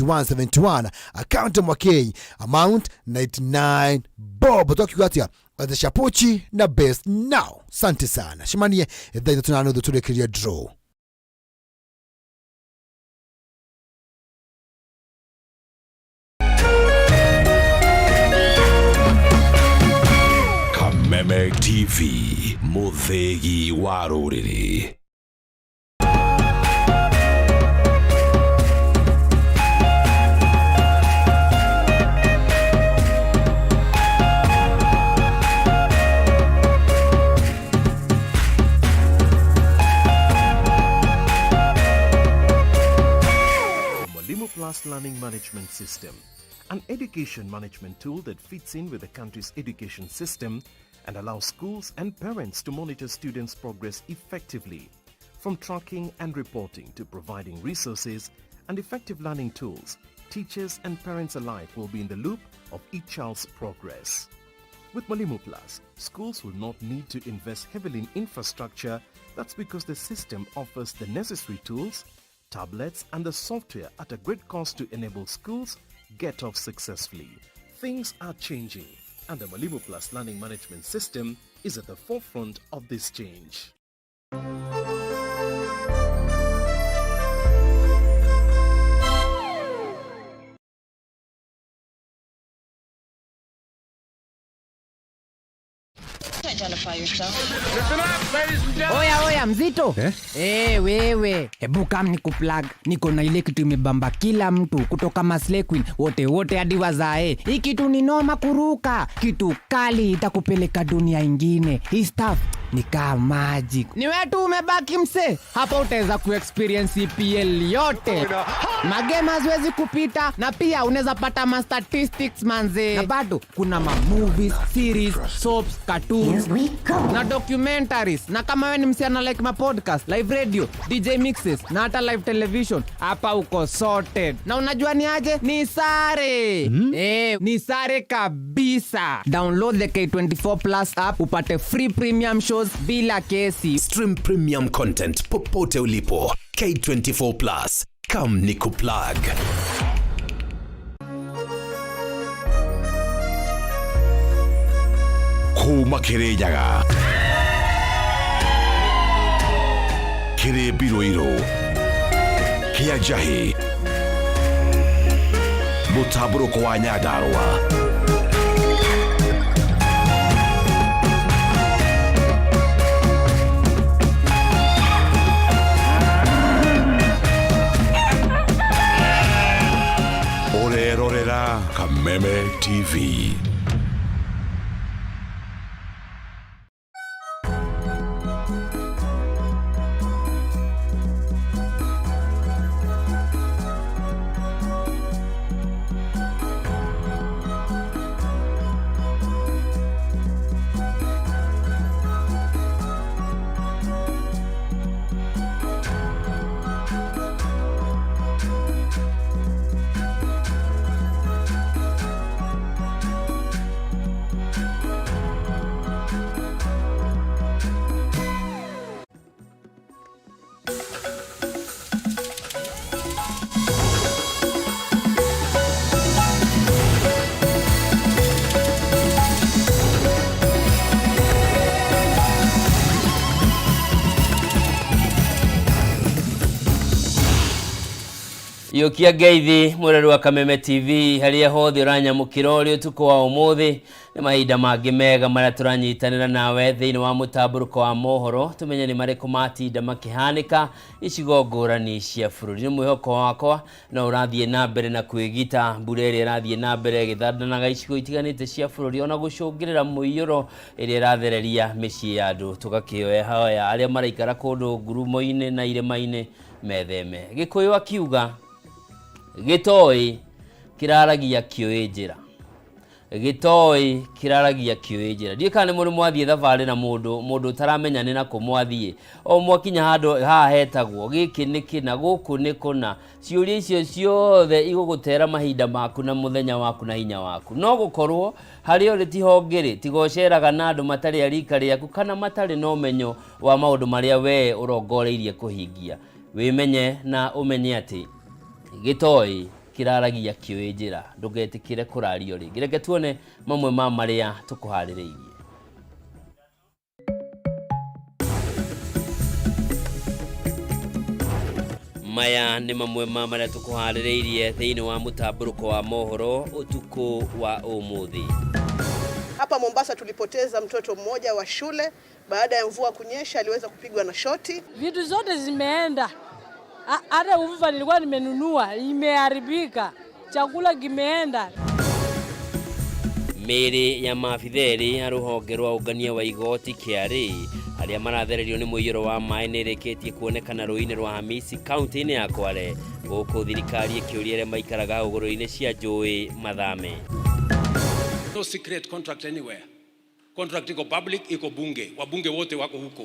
171 account Mwakei amount 99 bob. Twakiuga atia wezesha pochi na best now. Sante sana shimanie 3:30 turekeria draw. Kameme TV, mũthĩgi wa rũrĩrĩ. Mwalimu Plus Learning Management System, an education management tool that fits in with the country's education system and allows schools and parents to monitor students' progress effectively. From tracking and reporting to providing resources and effective learning tools, teachers and parents alike will be in the loop of each child's progress. With Mwalimu Plus, schools will not need to invest heavily in infrastructure. That's because the system offers the necessary tools, tablets and the software at a great cost to enable schools get off successfully. Things are changing, and the Mwalimu Plus Learning Management System is at the forefront of this change. Identify yourself. Oya oya mzito eh? Hey, wewe hebu kam ni kuplug, niko na ile kitu imebamba kila mtu kutoka Maslay Queen wote wote hadi wazae. Hii kitu ni noma kuruka, kitu kali itakupeleka dunia ingine. Hii stuff ni kaa magic. Ni wewe tu umebaki mse, hapa utaweza kuexperience EPL yote, magame haziwezi kupita, na pia unaweza pata ma statistics manze, na bado kuna ma movies, series, soaps, cartoons na documentaries. Na kama wewe ni msichana like ma podcast, live radio, DJ mixes na hata live television, hapa uko sorted. Na unajua ni aje? Ni sare. Ni sare kabisa. Download the K24 Plus app upate free premium shows bila kesi. Stream premium content popote ulipo. K24 Plus, come nikuplug. Kuma Kĩrĩnyaga, kĩrĩ mbirũirũ kĩa njahĩ, mũtambũrũko wa Nyandarũa. Ũrerorera Kameme TV. Yũkia ngeithi mwĩrori wa Kameme TV harĩa hothe ũranyamũkĩra ũrĩ ũtukũ wa ũmũthĩ. Nĩ mahinda mangĩ mega marĩa tũranyitanĩra nawe thĩinĩ wa mũtambũrũko wa mohoro, tũmenye nĩ marĩkũ matinda makĩhanĩka icigo ngũrani cia bũrũri. Nĩ mwĩhoko wakwa no ũrathiĩ na mbere na kwĩgita mbura ĩrĩa ĩrathiĩ na mbere ĩgĩthandanaga icigo itiganĩte cia bũrũri, ona gũcũngĩrĩra mũiyũro ĩrĩa ĩrathereria mĩciĩ ya andũ. Tũgakĩoya hoya arĩa maraikara kũndũ ngurumo-inĩ na irĩma-inĩ metheme. Gĩkũyũ akiuga gĩtoĩ kĩraragia kĩũĩ njĩra, gĩtoĩ kĩraragia kĩũĩ njĩra. Ndiũĩ kana nĩ mũrĩ mwathiĩ thabarĩ na mũndũ, mũndũ ũtaramenya nĩ nakũ mwathiĩ, o mwakinya handũ haha hetagwo gĩkĩ nĩ kĩna, gũkũ nĩ kũna. Ciũria icio ciothe igũgũtera mahinda maku na mũthenya waku na hinya waku. No gũkorwo harĩa ũrĩ tiho ngĩrĩ, tiga ũceraga na andũ matarĩ a rika rĩaku kana matarĩ na ũmenyo wa maũndũ marĩa wee ũrongoreirie kũhingia. Wĩmenye na ũmenye atĩ gĩtoĩ Kĩraragia kĩũĩ njĩra, ndũgetĩkĩre kũrario rĩngĩ. Reke tuone mamwe ma marĩa tũkũharĩrĩirie. Maya nĩ mamwe ma marĩa tũkũharĩrĩirie thĩinĩ wa mũtambũrũko wa mohoro ũtukũ wa ũmũthĩ. Hapa Mombasa tulipoteza mtoto mmoja wa shule baada ya mvua kunyesha, aliweza kupigwa na shoti. Vitu zote zimeenda, hata uvuva nilikuwa nimenunua imeharibika, chakula kimeenda. Mĩĩrĩ ya maabitheri a rũhonge rwa ũngania wa igoti KRA arĩa marathererio nĩ mũiyũro wa maĩ nĩ ĩrĩkĩtie kuonekana rũĩ-inĩ rwa Hamisi kaunti-inĩ ya Kwale, gũkũ thirikari ĩkĩũria arĩa maikaraga hũgũrũrũ-inĩ cia njũĩ mathame. No secret contract anywhere. Contract iko public, iko bunge. Wabunge wote wako huko.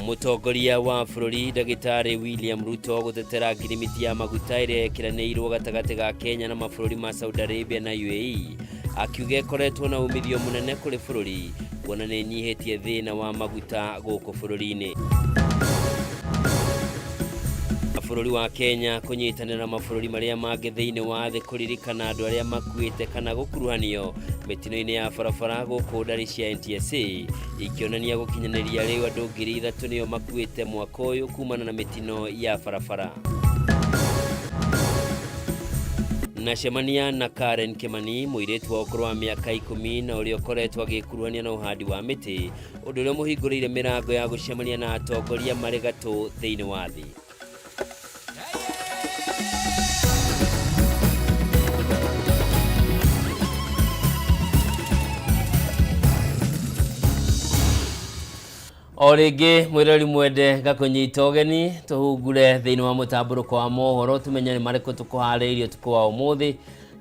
Mũtongoria wa bũrũri Ndagĩtarĩ William Ruto gũtetera ngirimiti ya maguta ĩrĩa ĩkĩranĩirwo gatagatĩ ga Kenya na mabũrũri ma Saudi Arabia na UAE, akiuga ĩkoretwo na umithio mũnene kũrĩ bũrũri kuona nĩ ĩnyihĩtie thĩna wa maguta gũkũ bũrũri-inĩ. Bũrũri wa Kenya kũnyitanĩra na mabũrũri marĩa mangĩ thĩinĩ wa thĩ kũririkana andũ arĩa makuĩte kana gũkuruhanio mĩtino-inĩ ya barabara gũkũ ndari cia NTSA ikĩonania gũkinyanĩria rĩu andũ 3,000 nĩo makuĩte mwaka ũyũ kumana na mĩtino ya barabara. Nacemania na Karen Kimani, mũirĩtu wa ũkũrũ wa mĩaka 10 na ũrĩa ũkoretwo agĩkuruhania na ũhandi wa mĩtĩ, ũndũ ũrĩa mũhingũrĩire mĩrango ya gũcemania na atongoria marĩ gatũ thĩinĩ wa thĩ. O rĩngĩ mwĩrori mwende ngakũnyita ũgeni tũhungure thĩinĩ wa mũtambũrũko wa mohoro tũmenye nĩ marĩkũ tũkũharĩirie ũtukũ wa ũmũthĩ.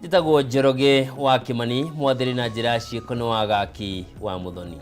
Njĩtagwo Njoroge wa Kĩmani, mwathĩri na njĩra ya ciĩko nĩ Wagaki wa Mũthoni.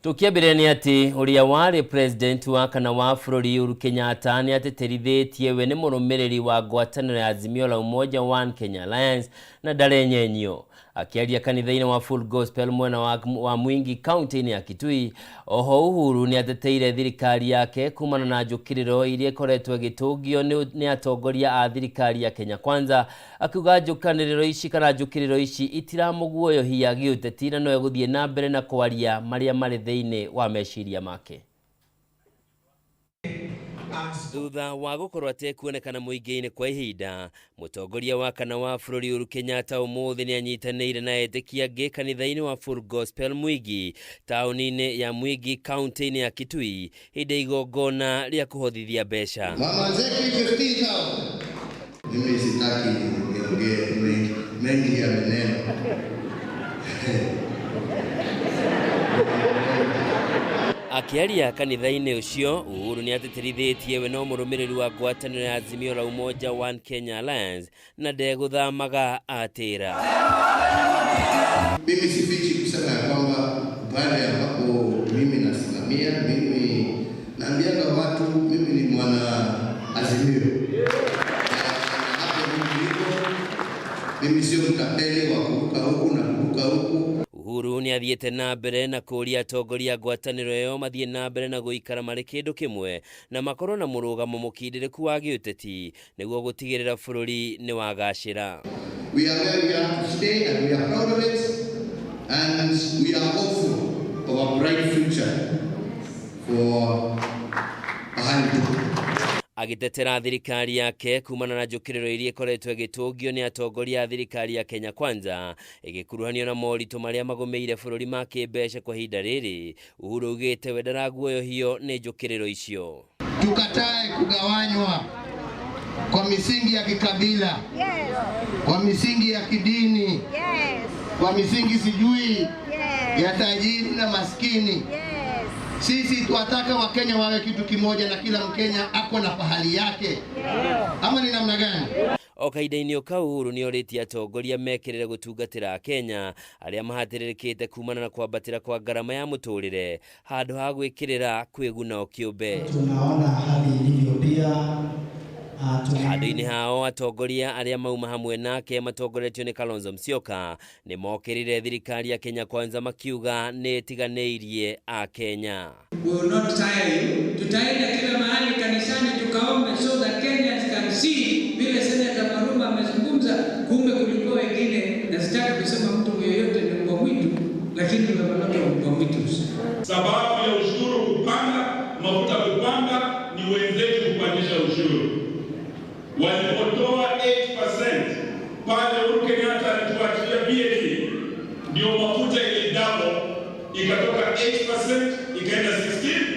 Tũkĩambĩrĩria nĩ atĩ ũrĩa warĩ president wa kana wa bũrũri Uhuru Kenyatta nĩ atĩtĩrithĩtie we nĩ mũrũmĩrĩri wa ngwatanĩro ya Azimio la Umoja One Kenya Alliance na ndarenyenyio. Akĩaria kanitha-inĩ wa Full Gospel mwena wa Mwingi kaunti-inĩ ya Kitui, oho Uhuru nĩ ateteire thirikari yake kumana na njũkĩrĩro iria ikoretwo ĩgĩtũngio nĩ atongoria a thirikari ya Kenya Kwanza, akiuga njũkanĩrĩro ici kana njũkĩrĩro ici itiramũguoyohia gĩũteti na no egũthiĩ na mbere na kwaria marĩa marĩ thĩinĩ wa meciria make. Thutha wa gũkorwo atekuonekana mũingĩ-inĩ kwa ihinda, mũtongoria wa kana wa bũrũri Uhuru Kenyatta ũmũthĩ nĩ anyitanĩire na etĩkia angĩ kanitha-inĩ wa Full Gospel Mwingi taũni-inĩ ya Mwingi kaunti-inĩ ya Kitui hĩndĩ ya igongona rĩa kũhothithia mbeca. Mama Zeki 15,000. Mimi sitaki niongee mengi ya maneno. Akĩaria kanitha-inĩ ũcio, Uhuru nĩ atĩtĩrithĩtie we no mũrũmĩrĩri wa ngwatanĩro ya Azimio la Umoja One Kenya Alliance na ndegũthamaga atĩra. Mimi sifichi kusema ya kwamba pale ambapo mimi nasimamia, mimi naambianga watu mimi ni mwana Azimio. Hapo nilipo mimi sio mtapeli wa kuruka huku na kuruka huku. Uhuru nĩ athiĩte na mbere na kũũria atongoria ngwatanĩro ĩyo mathiĩ na mbere na gũikara marĩ kĩndũ kĩmwe na makorwo na mũrũgamo mũkindĩrĩku wa gĩũteti nĩguo gũtigĩrĩra bũrũri nĩ wagacĩra. We are where we are to stay and we are proud of it and we are hopeful of a bright future for pahali tuko. Agĩtetera thirikari yake kumana na njũkĩrĩro iria ikoretwo ĩgĩtũngio nĩ atongoria a thirikari ya Kenya Kwanza ĩgĩkuruhanio na moritũ marĩa magũmĩire bũrũri ma kĩmbeca kwa ihinda rĩrĩ, Uhuru augĩte we ndaraguoyohio nĩ njũkĩrĩro icio. Tukatae kugawanywa kwa misingi ya kikabila, yes, kwa misingi ya kidini, yes, kwa misingi sijui, yes, ya tajiri na maskini. Yes. Sisi tuwataka Wakenya wawe kitu kimoja na kila Mkenya ako na pahali yake. Yeah. Ama ni namna gani? O kahinda-inĩ kau Uhuru nĩ orĩtie atongoria mekĩrĩre gũtungatĩra Akenya arĩa mahatĩrĩrĩkĩte kumana na kwambatĩra kwa ngarama ya mũtũrĩre handũ ha gwĩkĩrĩra kwĩguna o kĩũmbe. Tunaona hali ilivyo pia Handũ-inĩ hao atongoria arĩa mauma hamwe nake matongoretio nĩ Kalonzo Musyoka nĩ mokĩrĩire thirikari ya Kenya Kwanza makiuga nĩ ĩtiganĩirie Akenya. We will not tire you. Tutaenda kila mahali kanisani tukaombe so that Kenyans can Kumbe kulikuwa wengine, na sitaki kusema mtu yeyote ni mbwa mwitu, lakini we have a lot of mbwa mwitu. Sababu ya ushuru kupanda, mafuta kupanda, ni wenzetu kupandisha ushuru. Walipotoa 8% pale Uhuru Kenyatta alituachia VAT, ndio mafuta ilidouble ikatoka 8% ikaenda 16.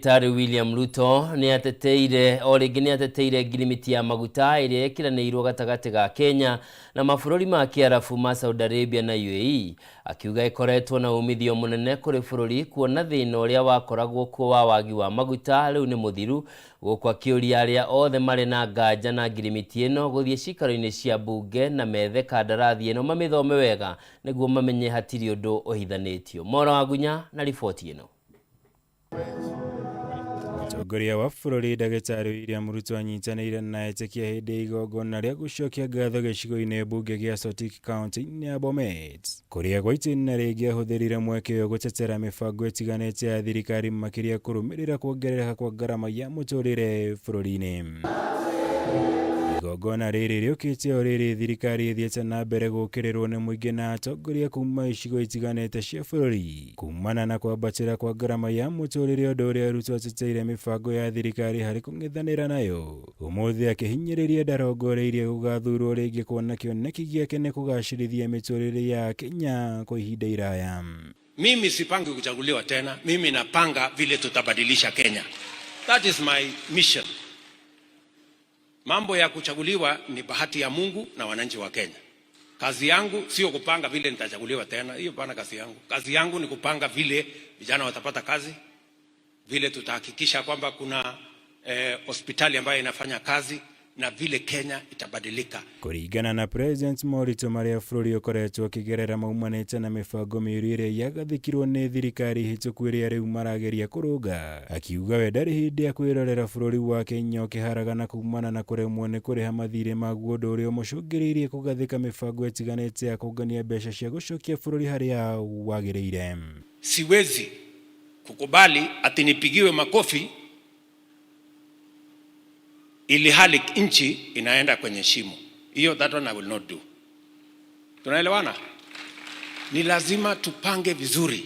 Ndagĩtarĩ William Ruto nĩ ateteire o rĩngĩ nĩ ateteire ngirimiti ya maguta ĩrĩa ĩkĩranĩirwo gatagatĩ ga Kenya na mabũrũri ma Kĩarabu ma Saudi Arabia na UAE, akiuga ĩkoretwo na umithio mũnene kũrĩ bũrũri kuona thĩna ũrĩa wakoragwo kuo wa wagi wa maguta rĩu nĩ mũthiru, gũkũ akĩũria arĩa othe marĩ na nganja na ngirimiti ĩno gũthiĩ ciikaro-inĩ cia mbunge na methe kandarathi ĩno mamĩthome wega nĩguo mamenye hatirĩ ũndũ ũhithanĩtio. Mora Wagunya na riboti ĩno. Mũtongoria wa bũrũri ndagĩtarĩ William Ruto anyitanĩire na etĩkia hĩndĩ ya igongona rĩa gũcokia ngatho gĩcigo-inĩ mbunge gĩa Sotik kaunti-inĩ ya Bomet, kũrĩa gwa itĩna rĩngĩ ahũthĩrire mweke ũyũ gũtetera mĩbango ĩtiganĩte ya thirikari makĩria kũrũmĩrĩra kuongerereka kwa ngarama ya mũtũrĩre bũrũri-inĩ. Igongona rĩrĩ rĩũkĩte o rĩrĩ thirikari ĩthiĩte na mbere gũũkĩrĩrwo nĩ mũingĩ na atongoria kuma icigo itiganĩte cia bũrũri kumana na kwambatĩra kwa ngarama ya mũtũrĩre, ũndũ ũrĩa Ruto ateteire mĩbango ya thirikari harĩ kũng'ethanĩra nayo. Ũmũthĩ akĩhinyĩrĩria ndarongoreirie gũgathurwo rĩngĩ kuona kĩoneki gĩake nĩ kũgacĩrithia mĩtũrĩre ya Kenya kwa ihinda iraya. Mimi sipangi kuchaguliwa tena, mimi napanga vile tutabadilisha Kenya. That is my mission. Mambo ya kuchaguliwa ni bahati ya Mungu na wananchi wa Kenya. Kazi yangu sio kupanga vile nitachaguliwa tena, hiyo pana kazi yangu. Kazi yangu ni kupanga vile vijana watapata kazi, vile tutahakikisha kwamba kuna hospitali ambayo inafanya kazi na vile Kenya itabadilika. Kũringana na President, moritũ marĩa bũrũri ũkoretwo ũkĩgerera maumanĩte na mĩbango mĩũru ĩrĩa yagathĩkirwo nĩ thirikari hĩtũku ĩrĩa rĩu marageria kũrũnga. Akiuga we ndarĩ hĩndĩ ya kwĩrorera bũrũri wa Kenya ũkĩharagana kumana na kũremwo nĩ kũrĩha mathirĩ maguo, ũndũ ũrĩa ũmũcũngĩrĩirie kũgathĩka mĩbango ĩtiganĩte ya kũngania mbeca cia gũcokia bũrũri harĩa wagĩrĩire. Siwezi kukubali ati nipigiwe makofi ili hali nchi inaenda kwenye shimo. Hiyo, that one I will not do. Tunaelewana? Ni lazima tupange vizuri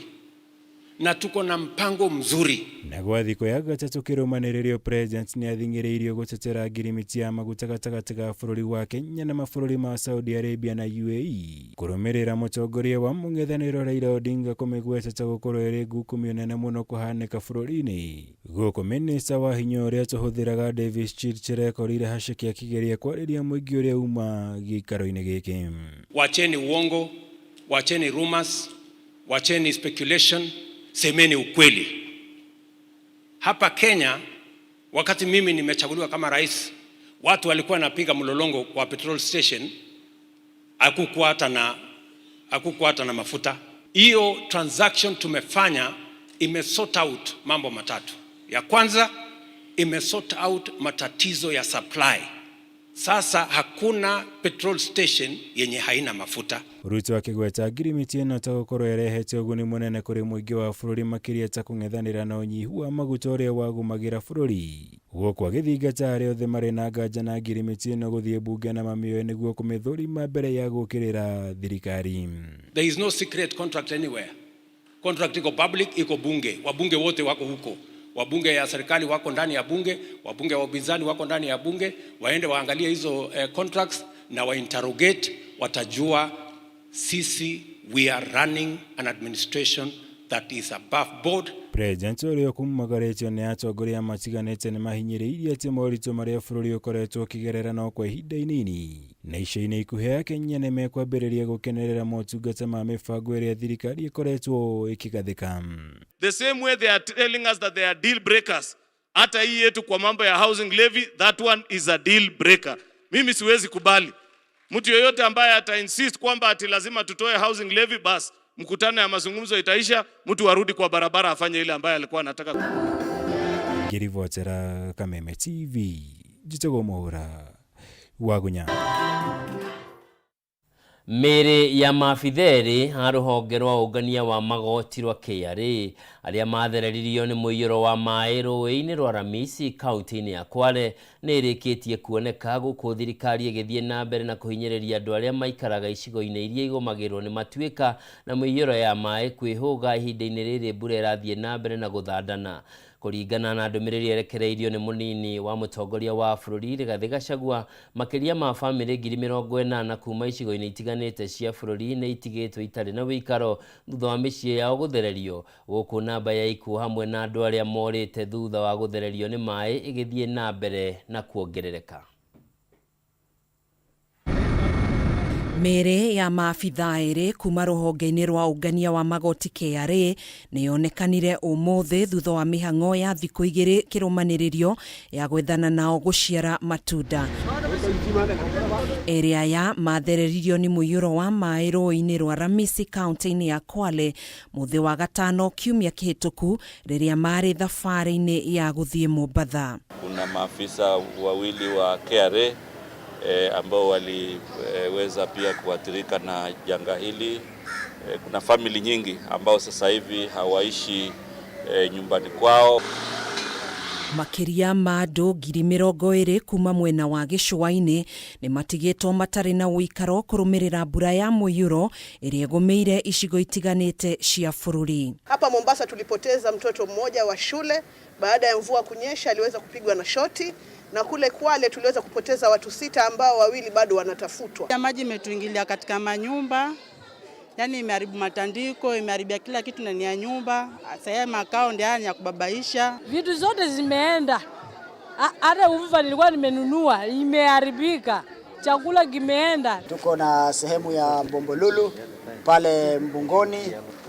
na tuko na mpango mzuri. Na gwa thikũ ya gatatũ kĩrũmanĩrĩrio, President nĩ athing'ĩrĩirio gũtetera ngirimiti ya maguta gatagatĩ ga bũrũri wa Kenya na mabũrũri ma Saudi Arabia na UAE, kũrũmĩrĩra mũtongoria wa mũng'ethanĩro Raila Odinga kũmĩgweta ta gũkorwo ĩrĩ ngukumio nene mũno kũhanĩka bũrũri-inĩ. Gũkũ minista wa hinya ũrĩa tũhũthĩraga Davis Chirchir ekorire haceke akĩgeria kwarĩria mũingĩ ũrĩa uma gĩikaro-inĩ gĩkĩ. Wacheni uongo, wacheni rumors, wacheni speculation, semeni ukweli. Hapa Kenya, wakati mimi nimechaguliwa kama rais, watu walikuwa wanapiga mlolongo kwa petrol station, hakukuwa hata na mafuta. Hiyo transaction tumefanya ime sort out mambo matatu. Ya kwanza, ime sort out matatizo ya supply. Sasa hakuna petrol station yenye haina mafuta. Ruto akĩgweta ngirimiti ĩno ta gũkorwo ĩrehete ũguni mũnene kũrĩ mũingĩ wa bũrũri, makĩria ta kũng'ethanĩra na ũnyihu wa maguta ũrĩa wagũmagĩra bũrũri, gũkũ agĩthingata arĩa othe marĩ na nganja na ngirimiti ĩno gũthiĩ mbunge na mamĩoe nĩguo kũmĩthũrima mbere ya gũũkĩrĩra thirikari. There is no secret contract anywhere. Contract iko public, iko bunge. Wabunge wote wako huko. Wabunge ya serikali wako ndani ya bunge, wabunge wa upinzani wako ndani ya bunge, waende waangalie hizo contracts na wainterrogate, watajua sisi we are running an administration that is above board. President ũrĩa ũkumagarĩtio nĩ atongoria matiganĩte nĩ mahinyĩrĩirie atĩ moritũ marĩa bũrũri ũkoretwo ũkĩgerera no kwa ihinda inini, na ica-inĩ ikuhĩ Akenya nĩ mekwambĩrĩria gũkenerera motungata ma mĩbango ĩrĩa thirikari ĩkoretwo ĩkĩgathĩka. The same way they are telling us that they are deal breakers. Hata hii yetu kwa mambo ya housing levy, that one is a deal breaker. Mimi siwezi kubali. Mtu yoyote ambaye ata insist kwamba ati lazima tutoe housing levy, bas mkutano ya mazungumzo itaisha, mtu arudi kwa barabara afanye ile ambaye alikuwa anataka. Ngĩribotera Kameme TV, njĩtagwo Mũhũra Wagunya. Mĩĩrĩ ya maabitha erĩ a rũhonge rwa ũngania wa magoti rwa KRA arĩa mathereririo nĩ mũiyũro wa maĩ rũĩ-inĩ rwa Ramisi kaunti-inĩ ya Kwale nĩ ĩrĩkĩtie kuoneka gũkũ thirikari ĩgĩthiĩ na mbere na kũhinyĩrĩria andũ arĩa maikaraga icigo-inĩ iria igũmagĩrwo nĩ matuĩka na mĩiyũro ya maĩ kwĩhũga ihinda-inĩ rĩrĩ mbura ĩrathiĩ na mbere na gũthandana. Kũringana na ndũmĩrĩri ĩrekereirio nĩ mũnini wa mũtongoria wa bũrũri Rigathĩ Gachagua, makĩria ma bamĩrĩ 80,000 kuma icigo-inĩ itiganĩte cia bũrũri nĩ itigĩtwo itarĩ na ũikaro thutha wa mĩciĩ yao gũthererio, gũkũ namba ya ikuũ hamwe na andũ arĩa morĩte thutha wa gũthererio nĩ maĩ ĩgĩthiĩ na mbere na kuongerereka. Mĩĩrĩ ya maabithaa erĩ kuma rũhonge-inĩ rwa ũngania wa magoti KRA nĩ yonekanire ũmũthĩ thutha wa mĩhang'o ya thikũ igĩrĩ kĩrũmanĩrĩrio ya gwethana nao gũciara matunda. Erĩ aya mathereririo nĩ mũiyũro wa maĩ rũĩ-inĩ rwa Ramisi kaunti-inĩ ya Kwale mũthĩ wa gatano kiumia kĩhĩtũku rĩrĩa marĩ thabarĩ-inĩ ya gũthiĩ Mombatha. Kuna maafisa wawili wa KRA ambao waliweza pia kuathirika na janga hili. Kuna famili nyingi ambao sasa hivi hawaishi nyumbani kwao. Makĩria ma andũ 20,000 kuma mwena wa gĩcũa-inĩ nĩ matigĩtwo matarĩ na ũikaro kũrũmĩrĩra mbura ya mũiyũro ĩrĩa ĩgũmĩire icigo itiganĩte cia bũrũri. Hapa Mombasa tulipoteza mtoto mmoja wa shule baada ya mvua kunyesha, aliweza kupigwa na shoti, na kule Kwale tuliweza kupoteza watu 6 ambao wawili bado wanatafutwa. Maji imetuingilia katika manyumba, yani imeharibu matandiko, imeharibia kila kitu ndani ya nyumba. Sasa makao ndio ya kubabaisha. Vitu zote zimeenda. Hata uvuva nilikuwa nimenunua imeharibika. Chakula kimeenda. Tuko na sehemu ya Bombolulu pale Mbungoni,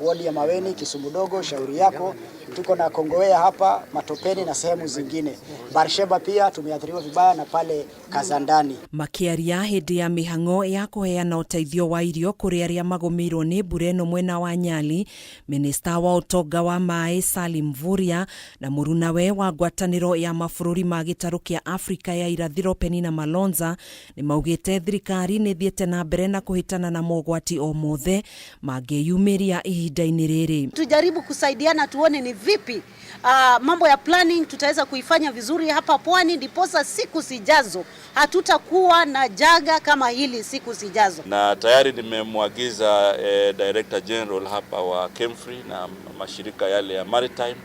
wodi ya Maweni, Kisumu Dogo, shauri yako. Tuko na Kongowea hapa Matopeni na sehemu zingine. Barsheba pia tumeathiriwa vibaya na pale Kazandani. Makiaria hĩndĩ ya mĩhang'o ya kũheana ũteithio wa irio kũrĩ arĩa magũmĩirwo nĩ mbura ĩno mwena wa Nyali, minista wa ũtonga wa maĩ Salim Mvurya na mũrunawe wa ngwatanĩro ya mabũrũri ma gĩtarũ kĩa Afrika ya irathĩro Penina Malonza nĩ maugĩte thirikari nĩ ĩthiĩte na mbere na kũhĩtana na mogwati o mothe mangĩyumĩria ihinda-inĩ rĩrĩ. Tujaribu kusaidiana tuone ni vipi mambo ya planning tutaweza kuifanya vizuri hapa pwani, ndiposa siku sijazo hatutakuwa na jaga kama hili siku sijazo. Na tayari nimemwagiza Director General hapa wa Kemfri na mashirika yale ya maritime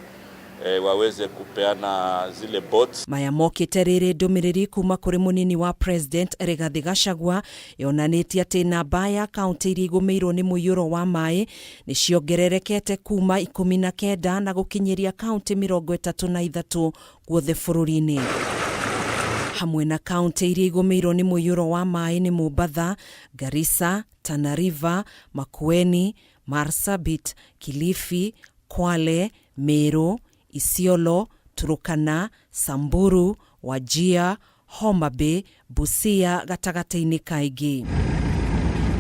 waweze kupeana zile boats. Maya mokĩte rĩrĩ ndũmĩrĩri kuma kũrĩ mũnini wa President Rigathĩ Gachagua yonanĩtie atĩ namba ya kaunti iria igũmĩirwo nĩ mũiyũro wa maĩ nĩ ciongererekete kuma 19 na gũkinyĩria kaunti 33 guothe bũrũri-inĩ. Hamwe na kaunti iria igũmĩirwo nĩ mũiyũro wa maĩ nĩ Mombatha, Garissa, Tana River, Makueni, Marsabit, Kilifi, Kwale, Meru, Isiolo, Turukana, Samburu, Wajir, Homa Bay, Busia gatagatĩ-inĩ kaingĩ.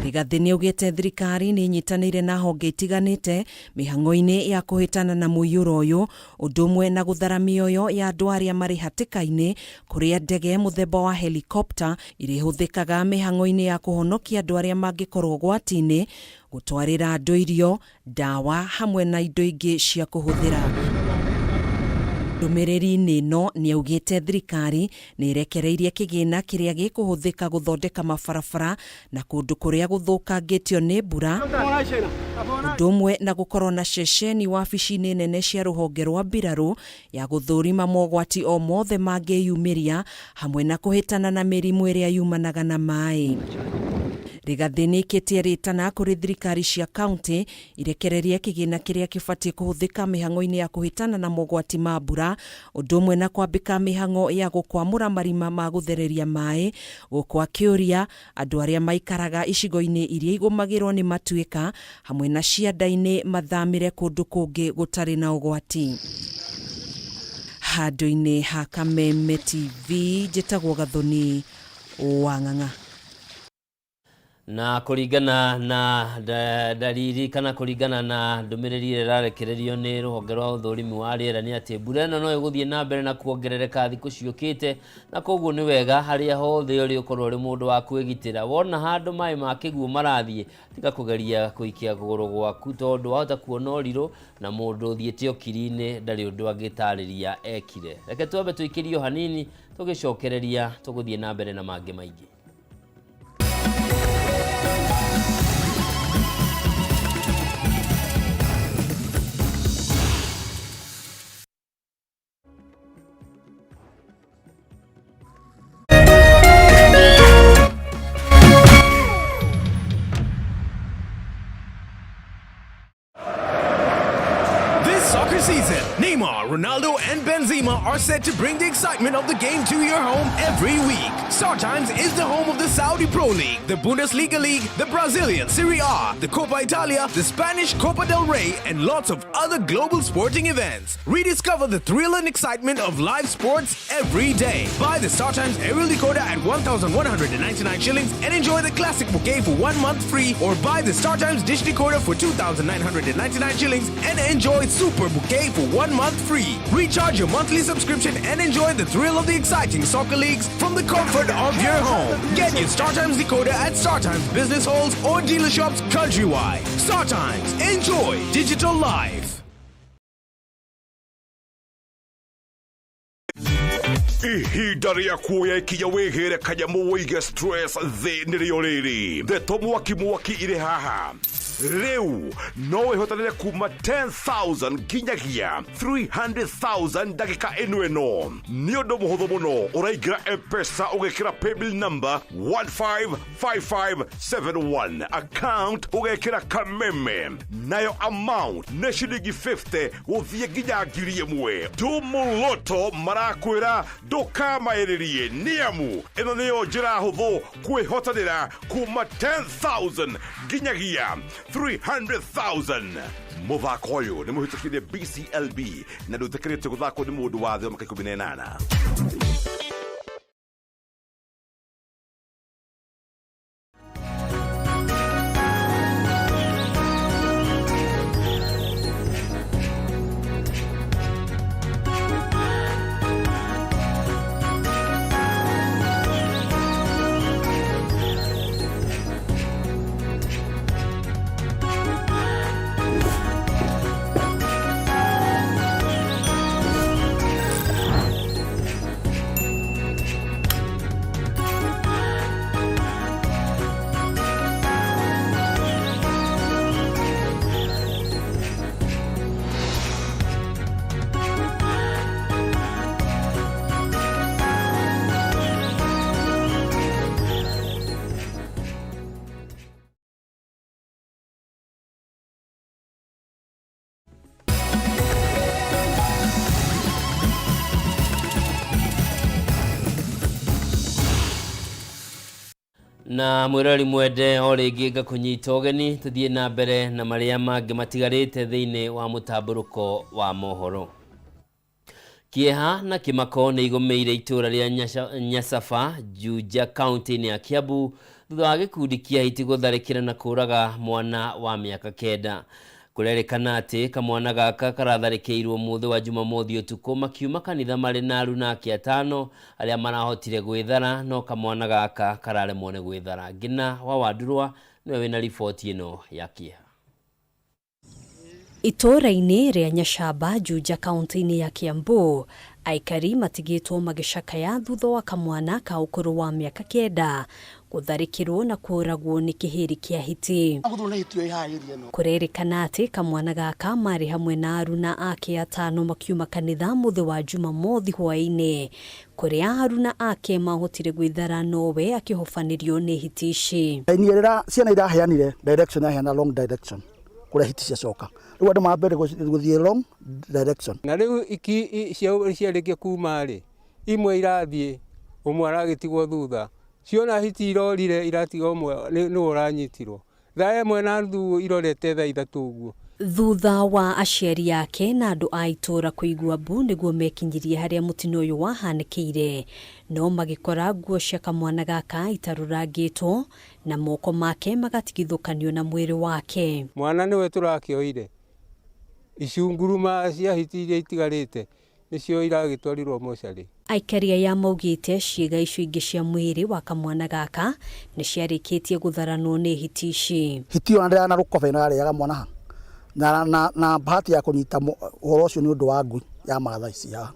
Rigathĩ nĩaugĩte thirikari nĩ ĩnyitanĩire na honge itiganĩte mĩhang'o-inĩ ya kũhĩtana na mũiyũro ũyũ, ũndũ ũmwe na gũthara mĩoyo ya andũ arĩa marĩ hatĩka-inĩ kũrĩa ndege mũthemba wa helikopta irĩhũthĩkaga mĩhang'o-inĩ ya kũhonokia andũ arĩa mangĩkorwo ũgwati-inĩ, gũtwarĩra andũ irio, ndawa hamwe na indo ingĩ cia kũhũthĩra. Ndũmĩrĩri-inĩ ĩno nĩaugĩte thirikari nĩ ĩrekereirie kĩgĩna kĩrĩa gĩkũhũthĩka gũthondeka mabarabara na kũndũ kũrĩa gũthũkangĩtio nĩ mbura, ũndũ ũmwe na gũkorwo na ceceni wabici-inĩ nene cia rũhonge rwa mbirarũ ya gũthũrima mogwati o mothe mangĩyumĩria hamwe na kũhĩtana na mĩrimũ ĩrĩa yumanaga na maĩ. Rigathĩ nĩĩkĩtie rĩtana kũrĩ thirikari cia kaunti irekererie kĩgĩna kĩrĩa kĩbatiĩ kũhũthĩka mĩhang'o-inĩ ya kũhĩtana na mogwati ma mbura, ũndũ ũmwe na kwambĩka mĩhang'o ya gũkwamũra marima ma gũthereria maĩ, gũkũ akĩũria andũ arĩa maikaraga icigo-inĩ iria igũmagĩrwo nĩ matuĩka hamwe na cianda-inĩ mathamĩre kũndũ kũngĩ gũtarĩ na ũgwati. Handũ-inĩ ha Kameme TV njĩtagwo Gathoni wa Ng'ang'a. Na kũringana na ndariri kana kũringana na ndũmĩrĩri ĩrĩa ĩrarekererio nĩ rũhonge rwa ũthũrimi wa rĩera nĩ atĩ mbura ĩno no ĩgũthiĩ na mbere na kuongerereka thikũ ciũkĩte, na koguo nĩ wega harĩa hothe ũrĩ ũkorwo ũrĩ mũndũ wa kwĩgitĩra. Wona handũ maĩ ma kĩguũ marathiĩ, tiga kũgeria kũikia kũgũrũ gwaku tondũ wahota kuona ũrirũ na mũndũ ũthiĩte ũkiri-inĩ ndarĩ ũndũ angĩtarĩria ekire. Reke twambe tũikĩrio hanini tũgĩcokereria tũgũthiĩ na mbere na mangĩ maingĩ. This soccer season, Neymar, Ronaldo, and Benzema are set to bring the excitement of the game to your home every week. StarTimes is the home of the Saudi Pro League, the Bundesliga League, the Brazilian Serie A, the Copa Italia, the Spanish Copa del Rey, and lots of other global sporting events. Rediscover the thrill and excitement of live sports every day. Buy the StarTimes aerial decoder at 1,199 shillings and enjoy the classic bouquet for 1 month free, or buy the StarTimes dish decoder for 2,999 shillings and enjoy Super Bouquet for 1 month free. Recharge your monthly subscription and enjoy the thrill of the exciting soccer leagues from the comfort of your home. Get your StarTimes decoder at StarTimes business halls or dealer shops countrywide. StarTimes, enjoy digital life. Ihinda rĩa kuoya ikinya wĩgĩre kanyamũ wĩige stress thĩ nĩrĩo rĩrĩ. Ndeto mwaki mwaki irĩ haha. Rĩu no wĩhotanĩre kuma 10,000 nginyagia 300,000 ndagĩka ĩno. Ĩno nĩ ũndũ mũhũthũ mũno. Ũraingĩra M-Pesa, ũgekĩra paybill number 155571, account ũgekĩra Kameme, nayo amount nĩ ciringi 50 gũthiĩ nginya 1,000. Tumuloto marakwĩra ndũkamaĩrĩrie, nĩamu ĩno nĩyo njĩra hũthũ kwĩhotanĩra kuma 10,000 nginyagia 300,000. Mũthako ũyũ nĩ mũhĩtũkire BCLB na ndũtĩkĩrĩtio gũthakwo nĩ mũndũ wa thĩ wa mĩaka 18. Na mwĩrori mwende, o rĩngĩ ngakũnyita ũgeni tũthiĩ na mbere na marĩa mangĩ matigarĩte thĩinĩ wa mũtambũrũko wa mohoro. Kĩeha na kĩmako nĩ igũmĩire itũũra rĩa Nyasaba, Juja, kaunti-inĩ ya Kiambu thutha wa gĩkundi kĩa hiti gũtharĩkĩra na kũũraga mwana wa mĩaka 9. Kũrerĩkana atĩ kamwana gaka karatharĩkĩirwo mũthĩ wa Jumamothi ũtukũ makiuma kanitha marĩ na aruna ake atano arĩa marahotire gwĩthara, no kamwana gaka kararemwo nĩ gwĩthara. Ngina wa Wandurwa nĩwe wĩna riboti ĩno ya kĩeha. Itũũra-inĩ rĩa Nyacamba, Juja, kaunti-inĩ ya Kiambu, aikari matigĩtwo magĩcakaya thutha wa kamwana ka ũkũrũ wa mĩaka 9 gũtharĩkĩrwo na kũũragwo nĩ kĩhĩri kĩa hiti. Kũrerĩkana atĩ kamwana gaka marĩ hamwe na aruna ake atano makiuma kanitha mũthĩ wa Jumamothi hwaĩ-inĩ, kũrĩa aruna ake mahotire gwĩthara nowe akĩhobanĩrio nĩ hiti ici. Niĩ rĩrĩa ciana iraheanire direction, yaheana wrong direction kũrĩa hiti ciacoka, rĩu andũ mambere gũthiĩ wrong direction. Na rĩu iki ciarĩkia kuma rĩ, imwe irathiĩ, ũmwe aragĩtigwo thutha. Ciona hiti irorire, iratiga ũmwe nĩwe ũranyitirwo. Thaa 1:30 irorete thaa 3 ũguo. Thutha wa aciari ake na andũ a itũũra kũigua mbu nĩguo mekinyirie harĩa mũtino ũyũ wahanĩkĩire, no magĩkora nguo cia kamwana gaka itarũrangĩtwo na moko make magatigithũkanio na mwĩrĩ wake. Mwana nĩwe tũrakĩoire, icunguruma cia hiti iria itigarĩte nĩcio iragĩtwarirwo mocarĩ. Aikari aya maugĩte ciĩga icio ingĩ cia mwĩrĩ wa kamwana gaka nĩ ciarĩkĩtie gũtharanwo nĩ hiti ici. Hiti ĩyo ndĩrĩ na rũkobe ĩno yarĩaga mwana ha na bahati ya kũnyita ũhoro ũcio nĩ ũndũ wa ngui ya Maathai ici haha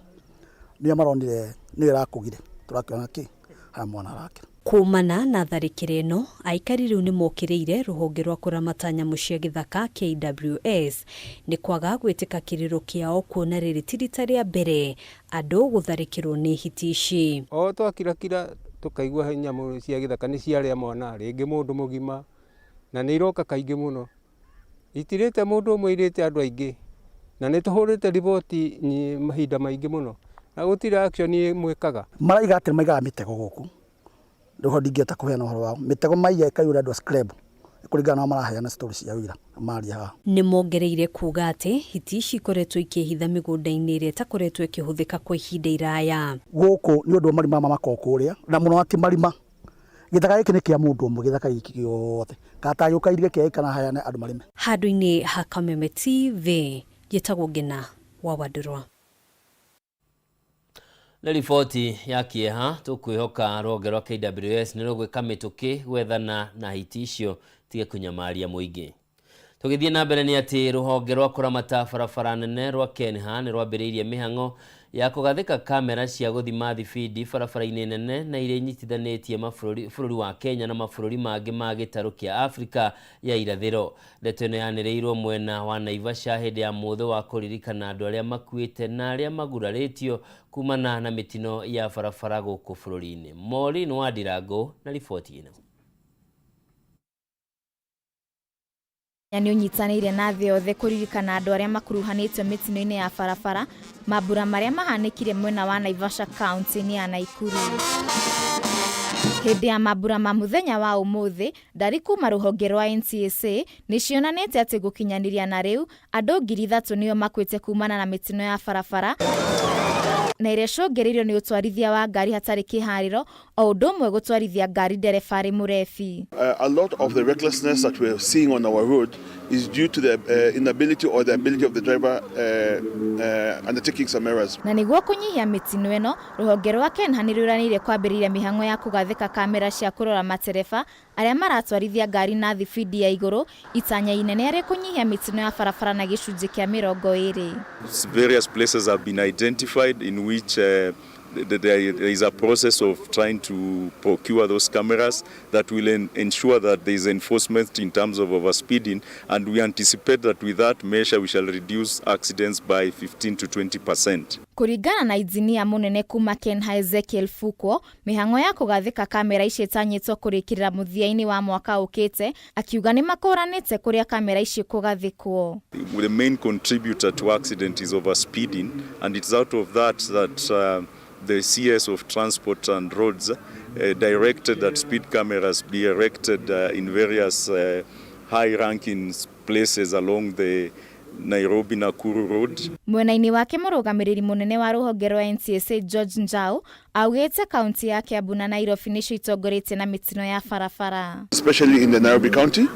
nĩo maronire nĩyo ĩrakũgire tũrakĩona kĩ harĩa mwana arakĩra. Kumana na tharĩkĩro ĩno, aikari rĩu nĩ mokĩrĩire rũhonge rwa kũramata nyamũ cia gĩthaka KWS nĩ kwaga gwĩtĩka kĩrĩro kĩao kuona rĩrĩ ti rita rĩa mbere andũ gũtharĩkĩrwo nĩ hiti ici. O twakirakira tũkaigua nyamũ cia gĩthaka nĩ ciarĩa mwana rĩngĩ mũndũ mũgima na nĩ iroka kaingĩ mũno. Itirĩte mũndũ ũmwe irĩte andũ aingĩ na nĩ tũhũrĩte riboti mahinda maingĩ mũno na gũtirĩ action mwĩkaga. Maraiga atĩ maigaga mĩtego gũkũ rĩu ndingĩhota kũheana ũhoro wao mĩtego maiga ĩkaiyũra andũ a scrab kũringana na maraheana story cia wĩra maria haha. Nĩ mongereire kuga atĩ hiti ici ikoretwo ikĩhitha mĩgũnda-inĩ ĩrĩa ĩtakoretwo ĩkĩhũthĩka kwa ihinda iraya. Gũkũ nĩ ũndũ wa marima maya makoragwo kũrĩa na mũno atĩ marima gĩthaka gĩkĩ nĩ kĩa mũndũ ũmwe gĩthaka gĩkĩ gĩothe katagĩũka irige kĩa kana hayane andũ marĩme. Handũ-inĩ ha Kameme TV njĩtagwo Ngina wa Wandũrwa. Nĩ riboti ya kĩeha tũkwĩhoka rũhonge rwa KWS nĩ rũgwĩka mĩtũkĩ gwethana na hiti icio tige kũnyamaria mũingĩ. Tũgĩthiĩ na mbere nĩ atĩ rũhonge rwa kũramata barabara nene rwa KENHA nĩ rwambĩrĩirie mĩhang'o ya kũgathĩka kamera cia gũthima thibindi barabara-inĩ nene na iria inyitithanĩtie bũrũri wa Kenya na mabũrũri mangĩ ma gĩtarũ kĩa Afrika ya irathĩro. Ndeto ĩno yanĩrĩirwo mwena wa Naivasha hĩndĩ ya mũthĩ wa kũririkana andũ arĩa makuĩte na arĩa magurarĩtio kumana na mĩtino ya barabara gũkũ bũrũri-inĩ. Maureen Wandirangũ na riboti ĩno. Nĩ ũnyitanĩire na thĩ yothe kũririkana andũ arĩa makuruhanĩtio mĩtino-inĩ ya barabara mambura marĩa mahanĩkire mwena wa Naivasha kaunti-inĩ ya Naikuru. Hĩndĩ ya mambura ma mũthenya wa ũmũthĩ, ndari kuma rũhonge rwa NTSA nĩ cionanĩtie atĩ gũkinyanĩria na rĩu andũ 3,000 nĩo makuĩte kumana na mĩtino ya barabara na ĩrĩa ĩcũngĩrĩirio nĩ ũtwarithia wa ngari hatarĩ kĩharĩro o ũndũ ũmwe gũtwarithia ngari ndereba arĩ mũrebi. A lot of the recklessness that we are seeing on our road is due to the inability or the ability of the driver undertaking some errors. Na nĩguo kũnyihia mĩtino ĩno, rũhonge rwa KENHA nĩ rwĩranĩire kwambĩrĩria mĩhang'o ya kũgathĩka kamera cia kũrora matereba arĩa maratwarithia ngari na thibindi ya igũrũ, itanya inene arĩ kũnyihia mĩtino ya barabara na gĩcunjĩ kĩa 20. Various places have been identified in which there is a process of trying to procure those cameras that will ensure that there is enforcement in terms of overspeeding, and we anticipate that with that measure we shall reduce accidents by 15 to 20%. Kũringana na injinia mũnene kuma KENHA Ezekiel Fukwo, mĩhang'o ya kũgathĩka kamera ici ĩtanyĩtwo kũrĩkĩrĩra mũthia-inĩ wa mwaka ũkĩte, akiuga nĩ makũranĩte kũrĩa kamera ici kũgathĩkwo. The main contributor to accident is overspeeding, and it's out of that that the CS of Transport and Roads directed that speed cameras be erected in various high-ranking places along the Nairobi-Nakuru Road. Mwena-inĩ wake mũrũgamĩrĩri mũnene wa rũhonge rwa NTSA George Njau augĩte kaunti ya Kiambu na Nairobi nĩcio itongoretie na mĩtino ya barabara. Especially in the Nairobi County,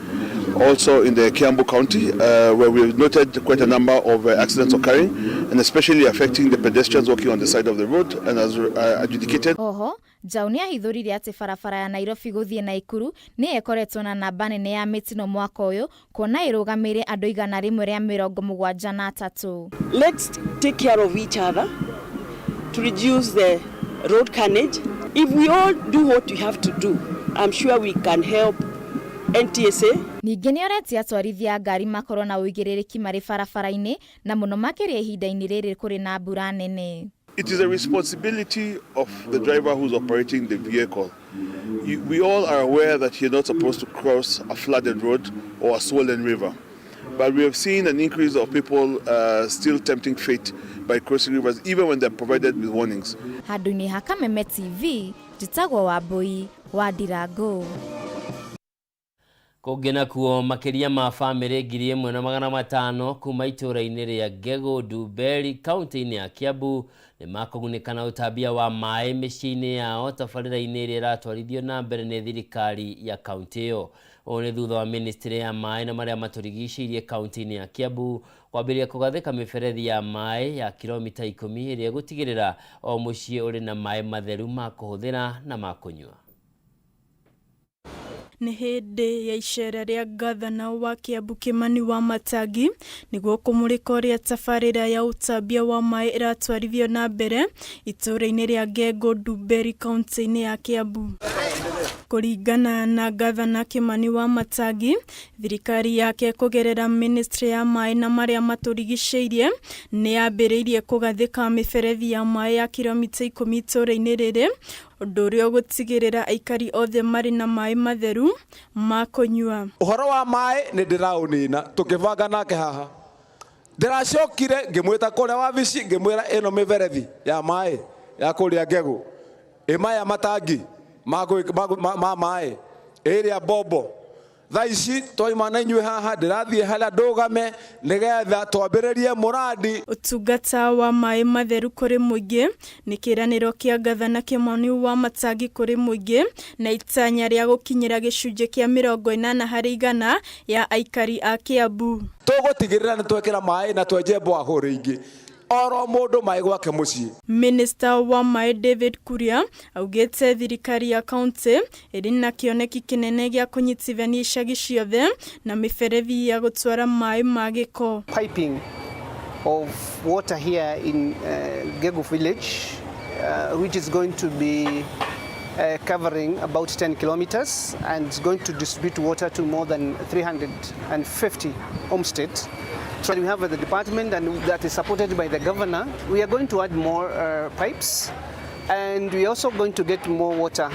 also in the Kiambu County, where we have noted quite a number of accidents occurring, and especially affecting the pedestrians walking on the side of the road and as adjudicated. Oho, Njau nĩ ahithũririe atĩ barabara ya Nairobi gũthiĩ Naikuru nĩ ĩkoretwo na namba nene ya mĩtino mwaka ũyũ, kuona ĩrũgamĩire andũ 173. Let's take care of each other to reduce the road carnage. If we all do what we have to do, I'm sure we can help NTSA. Ningĩ nĩ oretie atwarithia a ngari makorwo na ũigĩrĩrĩki marĩ barabara-inĩ na mũno makĩria ihinda-inĩ rĩrĩ kũrĩ na mbura nene. It is a responsibility of the driver who's operating the vehicle. We all are aware that you're not supposed to cross a flooded road or a swollen river. But we have seen an increase of people still tempting fate by crossing rivers, even when they're provided with warnings. Handũ-inĩ ha Kameme TV, njĩtagwo Wambui wa Ndirango. Kũngĩ nakuo, makĩria ma bamĩrĩ 1500 kuma itũũra-inĩ rĩa Ngegũ Ndumberi kaunti-inĩ ya Kiambu nĩ makũgunĩka na ũtambia wa maĩ mĩciĩ-inĩ yao tabarĩra-inĩ ĩrĩa ĩratwarithio na mbere nĩ thirikari ya kaunti ĩyo. Ũũ nĩ thutha wa ministry ya maĩ na marĩa matũrigicĩirie kaunti-inĩ ya Kiambu kwambĩrĩria kũgathĩka mĩberethi ya maĩ ya kilomita 10 ĩrĩa ĩgũtigĩrĩra o mũciĩ ũrĩ na maĩ matheru ma kũhũthĩra na ma kũnyua. Nĩ hĩndĩ ya icera rĩa ngathana wa Kiambu Kimani wa Matangi nĩguo kũmũrĩka ũrĩa tabarĩra ya ũtambia wa maĩ ĩratwarithio na mbere itũũra-inĩ rĩa Ngengo Ndumberi kaunti-inĩ ya Kiambu. Kũringana na ngathana Kimani wa Matangi, thirikari yake kũgerera ministry ya maĩ na marĩa matũrigicĩirie nĩ yambĩrĩirie kũgathĩka mĩberethi ya maĩ ya kilomita 10 itũũra-inĩ rĩrĩ, ũndũ ũrĩa ũgũtigĩrĩra aikari othe marĩ na maĩ matheru ma kũnyua. Ũhoro wa maĩ nĩ ndĩraũnina tũkĩbanga nake haha, ndĩracokire ngĩmwĩta kũrĩa wabici ngĩmwĩra ĩno mĩberethi ya maĩ ya kũrĩa Ngegũ, ĩ maya matangi ma maĩ ĩrĩa bombo. Thaa ici twaima na inyuĩ haha ndĩrathiĩ harĩa ndũgame nĩgetha twambĩrĩrie mũradi. Ũtungata wa maĩ matheru kũrĩ mũingĩ nĩ kĩĩranĩro kĩa ngathana Kimani wa Matangi kũrĩ mũingĩ na itanya rĩa gũkinyĩra gĩcunjĩ kĩa 80% ya aikari a Kiambu. Tũgũtigĩrĩra nĩ twekĩra maĩ na twenje borehole rĩingĩ oro mũndũ maĩ gwake mũciĩ. Minister wa maĩ David Kuria augĩte thirikari ya kaunti ĩrĩ na kĩoneki kĩnene gĩa kũnyitithania icagi ciothe na mĩberethi ya gũtwara maĩ ma gĩko. Piping of water here in Gegu village, which is going to be covering about 10 kilometers and is going to distribute water to more than 350 homesteads. So we have the department, and that is supported by the governor. We are going to add more pipes, and we are also going to get more water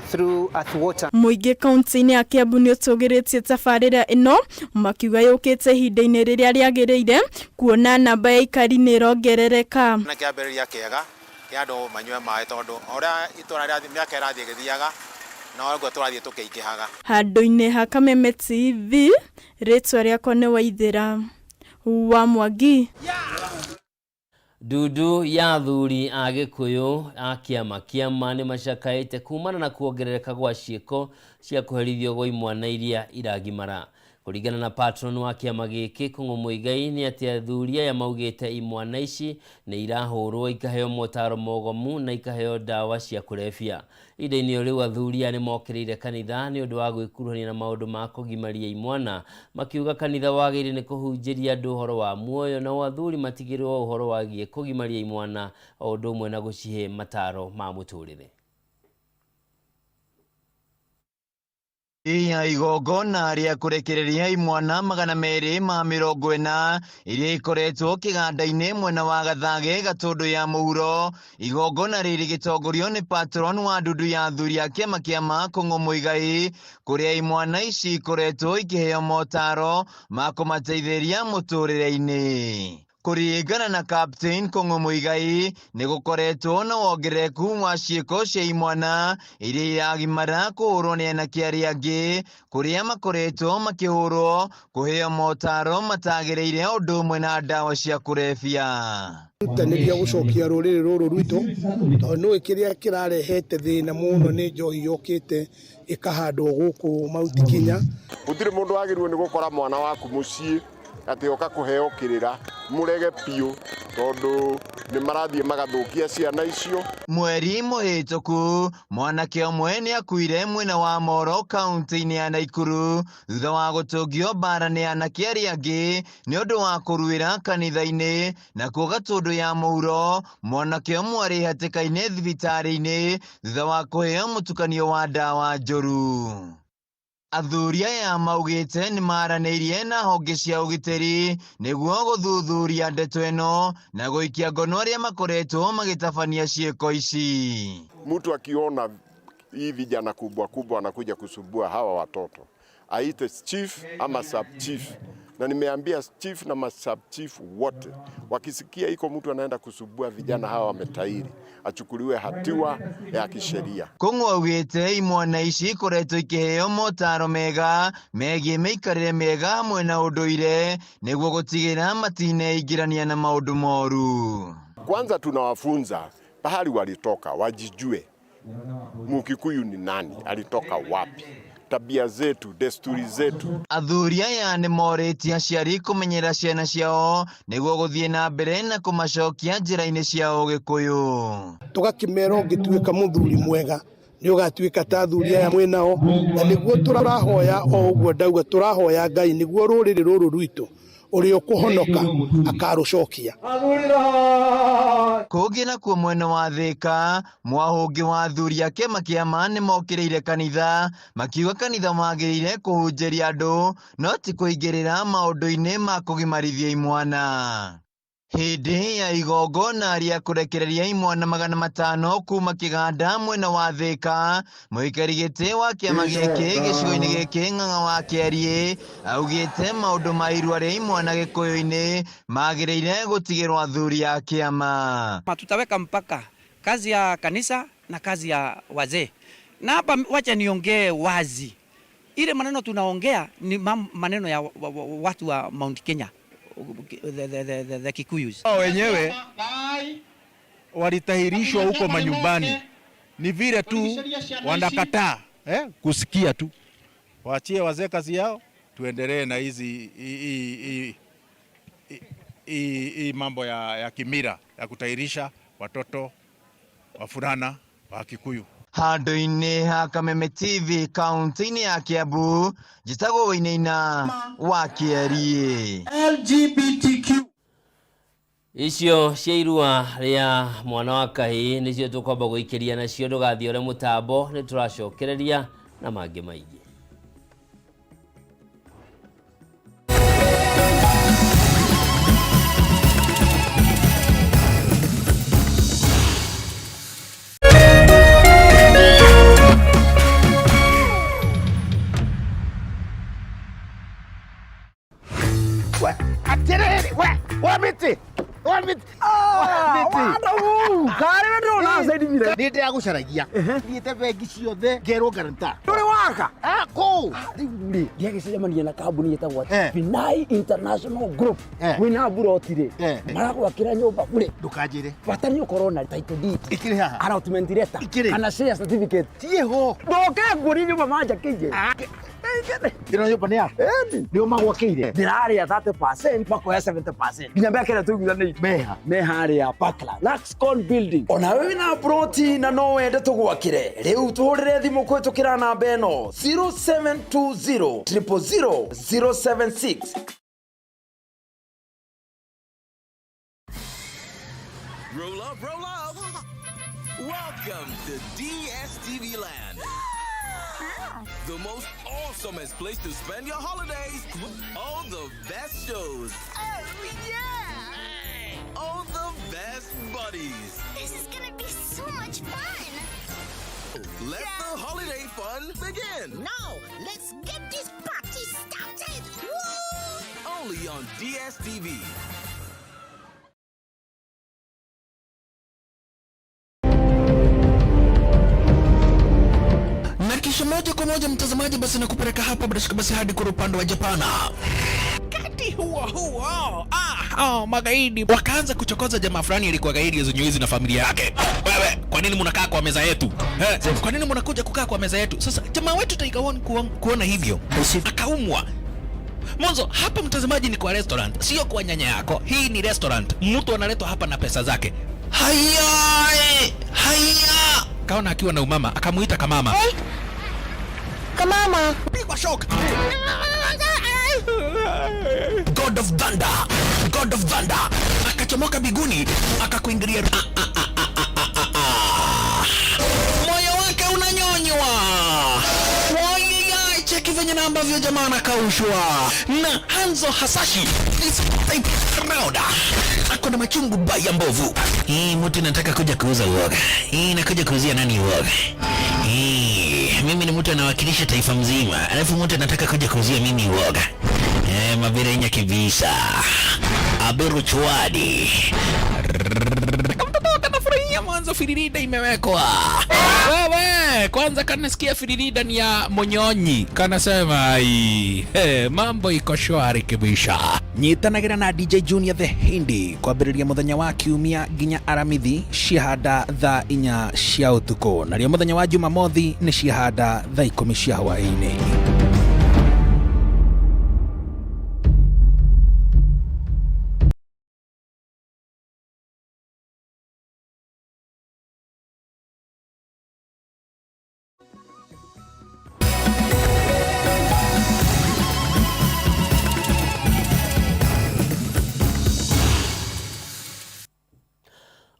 through earth water. Mũingĩ kaunti-inĩ ya Kiambu nĩ ũtũgĩrĩtie tabarĩra ĩno makiuga yũkĩte ihinda-inĩ rĩrĩa rĩagĩrĩire kuona namba ya aikari nĩ ĩrongerereka. Nĩ kĩambĩrĩria kĩega kĩa andũ manyue maĩ tondũ ũrĩa itũra rĩa mĩaka ĩrathiĩ ĩgĩthiaga noguo tũrathiĩ tũkĩingĩhaga. Handũ-inĩ ha Kameme TV, rĩtwa rĩakwa nĩ Waithĩra wa Mwangi. Ndundu ya athuri a Gĩkũyũ a kĩama kĩama nĩ macakaĩte kumana na kuongerereka gwa ciĩko cia kũherithio gwa imwana iria iragimara. Kũringana na patron wa kĩama gĩkĩ Kũng'ũ Mũigai nĩ atĩ athuri aya maugĩte imwana ici nĩ irahũrwo ikaheo motaro mogomu na ikaheo ndawa cia kũrebia. Ihinda-inĩ rĩu athuri aya nĩ mokĩrĩire kanitha nĩ ũndũ wa gwĩkuruhania na maũndũ ma kũgimaria imwana, makiuga kanitha wagĩrĩire nĩ kũhunjĩria andũ ũhoro wa muoyo nao athuri matigĩrwo ũhoro wagiĩ kũgimaria imwana o ũndũ ũmwe na gũcihe mataro ma mũtũrĩre. Ya igongona rĩa kũrekereria imwana 240 iria ikoretwo kĩganda-inĩ mwena wa Gathage Gatũndũ ya mũhuro. Igongona rĩrĩ gĩtongorio nĩ patron wa ndundu ya athuri a kĩama kĩama Kũng'ũ Mũigai, kũrĩa imwana ici ikoretwo ikĩheo motaro ma kũmateithĩria mũtũrĩre-inĩ. Kũringana na Captain Kũng'ũ Mũigai, nĩ gũkoretwo na wongerereku wa ciĩko cia imwana iria iragimara kũhũrwo nĩ anake arĩa angĩ, kũrĩa makoretwo makĩhũrwo kũheo motaro matagĩrĩire ũndũ ũmwe na ndawa cia kũrebia. Rutanĩria gũcokia rũrĩrĩ rũrũ rwitũ tondũ nĩũĩ kĩrĩa kĩrarehete thĩna mũno nĩ njohi yũkĩte ĩkahandwo gũkũ Mount Kenya. Gũtirĩ mũndũ wagĩrĩirwo nĩ gũkora mwana waku mũciĩ atĩ oka kũheo kĩrĩra mũrege biũ tondũ nĩ marathiĩ magathũkia ciana icio. Mweri mũhĩtũku mwanake ũmwe nĩ akuire mwena wa Moro kaunti-inĩ ya Naikuru thutha wa gũtũngio mbara nĩ anake arĩa angĩ nĩ ũndũ wa kũruĩra kanitha-inĩ. Nakuo Gatũndũ ya mũhuro mwanake ũmwe arĩ hatĩka-inĩ thibitarĩ-inĩ thutha wa kũheo mũtukanio wa ndawa njũru. Athuri aya maugĩte nĩ maranĩirie na honge cia ũgitĩri nĩguo gũthuthuria ndeto ĩno na gũikia ngono arĩa makoretwo magĩtabania ciĩko ici. Mtu akiona hii vijana kubwa kubwa wanakuja kusumbua hawa watoto, aite chief ama sub chief Na nimeambia chief na masub chief wote, wakisikia iko mtu anaenda kusubua vijana hawa wametairi, achukuliwe hatua ya kisheria. Kung'u augĩte imwana ici ikoretwo ikĩheo motaro mega megiĩ mĩikarĩre mĩega hamwe na ũndũire nĩguo gũtigĩrĩra matineingĩrania na maũndũ moru. Kwanza tunawafunza pahali walitoka, wajijue Mukikuyu ni nani, alitoka wapi, tabia zetu, desturi zetu. Athuri aya nĩ morĩtie aciari kũmenyerera ciana ciao nĩguo gũthiĩ na mbere na kũmacokia njĩra-inĩ cia ũgĩkũyũ. Tũgakĩmera ũngĩtuĩka mũthuri mwega nĩ ũgatuĩka ta athuri aya mwĩnao, na nĩguo tũrahoya o ũguo ndauga, tũrahoya Ngai nĩguo rũrĩrĩ rũrũ rwitũ ũrĩa ũkũhonoka akarũcokia. Kũngĩ nakuo mwena wa Thĩka, mwahũngĩ wa athuri a kĩama kĩa ma nĩmokĩrĩire kanitha makiuga kanitha wagĩrĩire kũhunjĩria andũ no ti kũingĩrĩra maũndũ-inĩ ma kũgimarithia imwana. Hĩndĩ ya igongona rĩa kũrekereria imwana 500 kuma kĩganda mwena wa Thĩka, mũikari gĩtĩ wa kĩama gĩkĩ gĩcigo-inĩ gĩkĩ Ng'ang'a wa Kĩariĩ augĩte maũndũ ma irua rĩa imwana gĩkũyũ-inĩ magĩrĩire gũtigĩrwo athuri a kĩama. Tutaweka mpaka kazi ya kanisa na kazi ya wazee. Na hapa wacha niongee wazi, ile maneno tunaongea ni maneno ya watu wa Mount Kenya, the Kikuyus. Wao wenyewe walitahirishwa huko manyumbani, ni vile tu wanakataa kusikia tu. Waachie wazee kazi yao, tuendelee na hizi mambo ya kimila ya kutahirisha watoto wavulana wa Kikuyu. Handũ-inĩ ha Kameme TV kaunti-inĩ ya Kiambu, njĩtagwo Wainaina wa Kĩariĩ. LGBTQ Icio cia irua rĩa mwana wa kahĩĩ nĩcio tũkwamba gũikĩria nacio, ndũgathiore mũtambo, nĩ tũracokereria na mangĩ maingĩ. Nĩ ndĩragũcaragia thiĩte bengi ciothe ngerwo guarantor. Ndũrĩ waka kũ rĩu rĩ ndiagĩcemania na kambuni ĩtagwo Vinai International Group wĩna mburoti rĩ maragwakĩra nyũmba bure. Ndũkanjĩre bata nĩ ũkorwo na title deed ikĩrĩ haha, allotment letter kana share certificate ciĩho. Ndoke nguonie nyũmba manjakĩire. Ĩno nyũmba nĩ ya nĩo magwakĩire. Ndĩrarĩa 30% makoya 70% nginya mĩaka ĩrĩa tũiguithanĩirie meha me harĩa Parkland Luxcon building. Ona wewe wĩna ploti na no wende tũgwakĩre, rĩu tũhũrĩre thimũ kũhĩtũkĩra namba ĩno 0720 000 076. Roll up, roll up. Welcome to DSTV Land. The most awesomest place to spend your holidays with all the best shows. Oh, yeah! All the best buddies. This is gonna be so much fun! Let the holiday fun begin. Now, let's get this party started! Woo! Only on DSTV. Na kisha moja kwa moja mtazamaji, basi nakupeleka hapa bila shaka basi hadi kwa upande wa Japana. Wakati huo huo, magaidi wakaanza kuchokoza jamaa fulani alikuwa gaidi zenye na familia yake. Wewe, kwa nini mnakaa kwa meza yetu? Kwa nini mnakuja kukaa kwa meza yetu? Sasa jamaa wetu Tiger One kuona hivyo akaumwa. Mwanzo hapa mtazamaji ni kwa restaurant, sio kwa nyanya yako. Hii ni restaurant. Mtu analetwa hapa na pesa zake. Haya, haya. Kaona akiwa na umama, akamuita kamama. Hey. Kamama. Pigwa shock. God of Thunder. God of Thunder. Akachomoka biguni, akakuingilia. Moyo wake unanyonywa. Wai, cheki venye na ambavyo jamaa anakaushwa. Na Hanzo Hasashi is type round. Ako na machungu baya mbovu. Hii mtu nataka kuja kuuza uoga. Hii nakuja kuuzia nani uoga? Hii mimi ni mtu anawakilisha taifa mzima. Alafu mtu anataka kuja kuuzia mimi uoga. Mavirinya kibisa abiruchwadi kamtoto kanafurahia mwanzo firirida imewekwa wewe kwanza kanasikia firirida ni ya monyonyi kanasema ai hey, mambo iko shwari kibisha nyitanagĩra na DJ Junior the Hindi kwambĩrĩria mũthenya wa kiumia nginya aramithi ciahanda thaa 4 cia ũtukũ narĩo mũthenya wa jumamothi nĩ ciahanda thaa 10 cia hwaĩ-inĩ.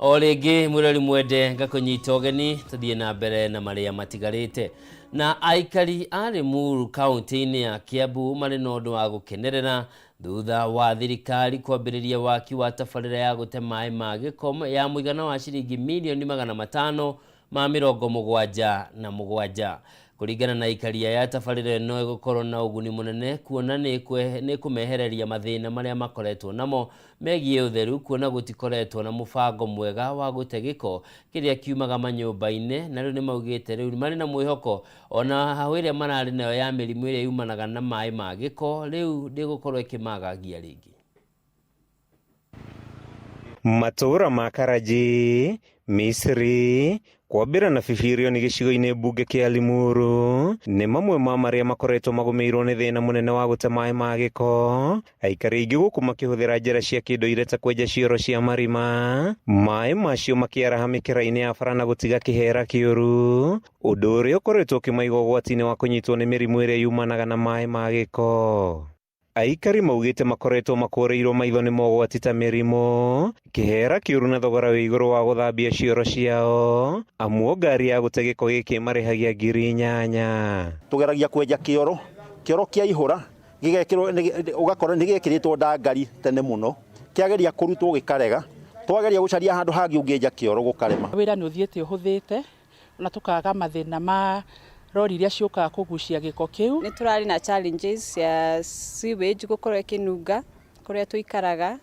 O rĩngĩ mwĩrori mwende ngakũnyita ũgeni tũthiĩ na mbere na marĩa matigarĩte. Na aikari a Limuru kaunti-inĩ ya Kiambu marĩ na ũndũ wa gũkenerera thutha wa thirikari kwambĩrĩria waki wa tabarĩra ya gũte maĩ ma gĩko ya mũigana wa ciringi mirioni 577. Kũringana na aikari aya, tabarĩra ĩno ĩgũkorwo na ũguni mũnene kuona nĩ kũmehereria mathĩna marĩa makoretwo namo megiĩ ũtheru, kuona gũtikoretwo na mũbango mwega wa gũte gĩko kĩrĩa kiumaga manyũmba-inĩ. Na rĩu nĩmaugĩte rĩu marĩ na mwĩhoko ona hahũ ĩrĩa mararĩ nayo ya mĩrimũ ĩrĩa yumanaga na maĩ ma gĩko rĩu ndĩgũkorwo ĩkĩmagagia rĩngĩ. Matũũra ma Karanjĩ, Misiri, Kwambĩra na Bibirioni gĩcigo-inĩ mbunge kĩa Limuru nĩ mamwe ma marĩa makoretwo magũmĩirwo nĩ thĩna mũnene wa gũte maĩ ma gĩko. Aikari aingĩ gũkũ makĩhũthĩra njĩra cia kĩndũire ta kwenja cioro cia marima, maĩ macio makĩaraha mĩkĩra-inĩ ya bara na gũtiga kĩhera kĩũru, ũndũ ũrĩa ũkoretwo ũkĩmaiga ũgwati-inĩ wa kũnyitwo nĩ mĩrimũ ĩrĩa yumanaga na maĩ ma gĩko. Aikari maugĩte makoretwo makũrĩirwo maitho nĩ mogwati ta mĩrimũ, kĩhera kĩũru na thogora wĩ igũrũ wa gũthambia cioro ciao, amu ngari ya gũte gĩko gĩkĩ marĩhagia 8,000. Tũgeragia kwenja kĩoro, kĩoro kĩaihũra gĩgekĩrwo, ũgakora nĩ gĩekĩrĩtwo ndangari tene mũno, kĩageria kũrutwo gĩkarega, twageria gũcaria handũ hangĩ ũngĩenja kĩoro gũkarema. Wĩra nĩ ũthiĩte ũhũthĩte na tũkaga mathĩna ma rori iria ciũkaga kũgucia gĩko kĩu. Nĩ tũrarĩ na challenges ya sewage gũkorwo ĩkĩnunga kũrĩa tũikaraga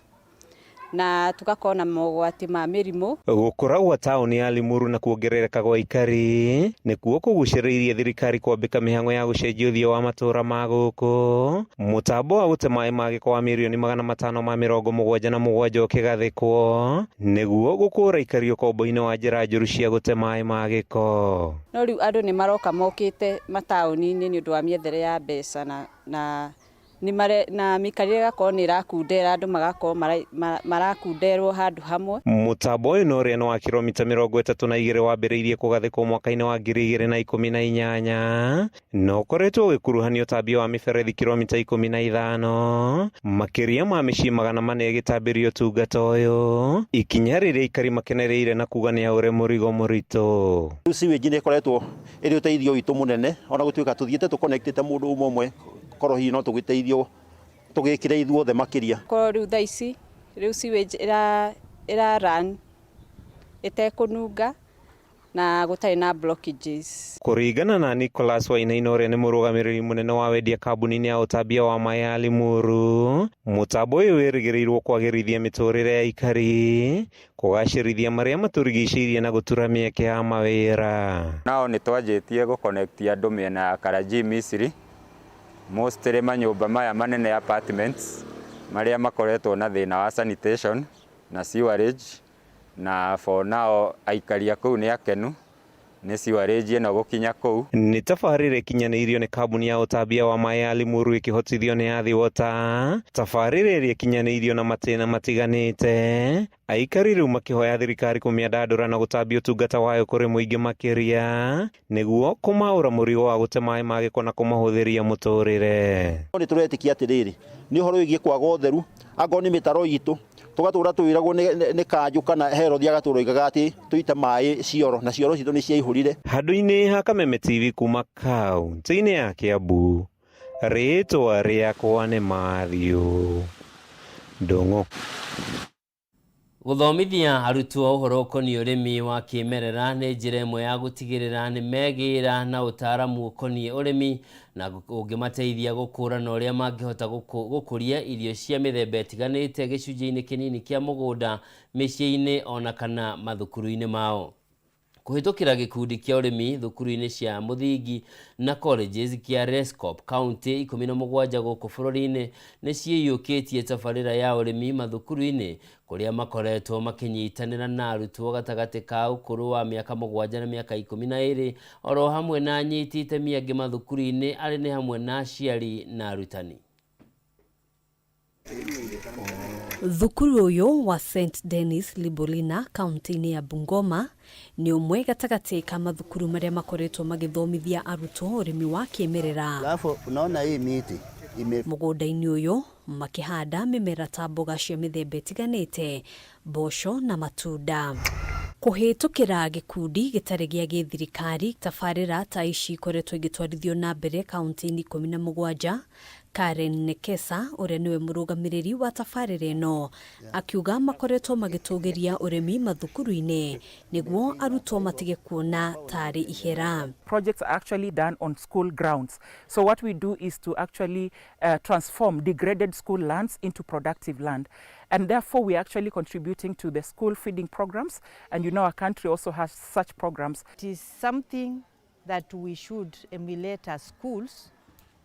na tũgakorwo na mogwati ma mĩrimũ. Gũkũra gwa taũni ya Limuru na kuongerereka gwa aikari nĩkuo kũgucĩrĩirie thirikari kwambĩka mĩhang'o ya gũcenjia ũthiũ wa matũũra ma gũkũ. Mũtambo wa gũte maĩ ma gĩko wa mirioni 577 ũkĩgathĩkwo nĩguo gũkũra aikari ũkombo-inĩ wa njĩra njũru cia gũte maĩ ma gĩko. No rĩu andũ nĩ maroka mokĩte mataũni-inĩ nĩ ũndũ wa mĩethere ya mbeca na na mĩikarĩre ĩgakorwo nĩ ĩrakundera, andũ magakorwo marakunderwo handũ hamwe. Mũtambo ũyũ na ũrĩa nĩ wa kilomita 32 wambĩrĩirie kũgathĩkwo mwaka-inĩ wa 2018 na ũkoretwo ũgĩkuruhania ũtambia wa mĩberethi kilomita 15 makĩria ma mĩciĩ 400 ĩgĩtambĩrio ũtungata ũyũ, ikinya rĩrĩa aikari makenereire na kuga nĩ aũre mũrigo mũritũ. Rĩu sewage nĩ ĩkoretwo ĩrĩ ũteithio witũ mũnene, ona gũtuĩka tũthiĩte tũconnectĩte mũndũ ũmwe ũmwe, korwo hihi no tũgĩteithio tũgĩkĩre ithuothe makĩria. Korwo rĩu thaa ici rĩu sewage ĩra run ĩtekũnunga na gũtarĩ na blockages. Kũringana na Nicholas Wainaina ũrĩa nĩ mũrũgamĩrĩri mũnene wa wendia kambuni-inĩ ya ũtambia wa maĩ ya Limuru, mũtambo ũyũ wĩrĩgĩrĩirwo kwagĩrithia mĩtũrĩre ya aikari, kũgacĩrithia marĩa matũrigicĩirie na gũtura mĩeke ya mawĩra. Nao nĩ twanjĩtie gũconnect andũ mĩena ya Karanjĩ Misiri, mostly manyũmba maya manene apartments marĩa makoretwo na thĩna wa sanitation na sewerage, na for now aikari a kũu nĩ akenu nĩ sewerage ĩno gũkinya kũu. Nĩ tabarĩra ĩkinyanĩirio nĩ kambuni ya ũtambia wa maĩ ya Limuru ĩkĩhotithio nĩ Athi Water, tabarĩra ĩrĩa ĩkinyanĩirio na matĩna matiganĩte, aikari rĩu makĩhoya thirikari kũmĩandandũra na gũtambia ũtungata wayo kũrĩ mũingĩ makĩria nĩguo kũmaũra mũrigo wa gũte maĩ ma gĩko na kũmahũthĩria mũtũrĩre. Nĩ tũretĩkia atĩrĩrĩ, nĩ ũhoro wĩgiĩ kwaga ũtheru, angorwo nĩ mĩtaro itũ tũgatũra twĩragwo nĩ kanjũ kana Herod agatũra oigaga atĩ tũite maĩ cioro na cioro citũ nĩ ciaihũrire. Handũ-inĩ ha Kameme TV kuma kaunti-inĩ ya Kiambu, rĩtwa rĩakwa nĩ Matthew Ndung'u. Gũthomithia arutwo ũhoro ũkoniĩ ũrĩmi wa kĩmerera nĩ njĩra ĩmwe ya gũtigĩrĩra nĩ megĩra na ũtaaramu ũkoniĩ ũrĩmi na ũngĩmateithia gũkũrana ũrĩa mangĩhota gũkũria irio cia mĩthemba ĩtiganĩte gĩcunjĩ-inĩ kĩnini kĩa mũgũnda mĩciĩ-inĩ ona kana mathukuru-inĩ mao. Kũhĩtũkĩra gĩkundi kĩa ũrĩmi thukuru-inĩ cia mũthingi na colleges kĩa RESCOP, kauntĩ 17 gũkũ bũrũri-inĩ nĩ ciĩyũkĩtie tabarĩra ya ũrĩmi mathukuru-inĩ kũrĩa makoretwo makĩnyitanĩra na arutwo gatagatĩ ka ũkũrũ wa mĩaka 7 na mĩaka 12 oro hamwe na anyiti itemi angĩ mathukuru-inĩ arĩ nĩ hamwe na aciari na arutani. Thukuru ũyũ wa St Denis Libolina kaunti-inĩ ya Bungoma nĩ ũmwe gatagatĩ ka mathukuru marĩa makoretwo magĩthomithia arutwo ũrĩmi wa kĩmerera. Alafu unaona hii miti ime Mũgũnda-inĩ ũyũ makĩhanda mĩmera ta mboga cia mĩthemba ĩtiganĩte, mboco na matunda. Kũhĩtũkĩra gĩkundi gĩtarĩ gĩa gĩthirikari, tabarĩra ta ici ikoretwo igĩtwarithio na mbere kaunti-inĩ 17. Karen Nekesa ũrĩa nĩwe mũrũgamĩrĩri wa tabarĩra ĩno akiuga makoretwo magĩtũgĩria ũrĩmi mathukuru-inĩ nĩguo arutwo matige kuona tarĩ ihera. Projects are actually done on school grounds. So what we do is to actually transform degraded school lands into productive land. And therefore we are actually contributing to the school feeding programs. And our country also has such programs. It is something that we should emulate as schools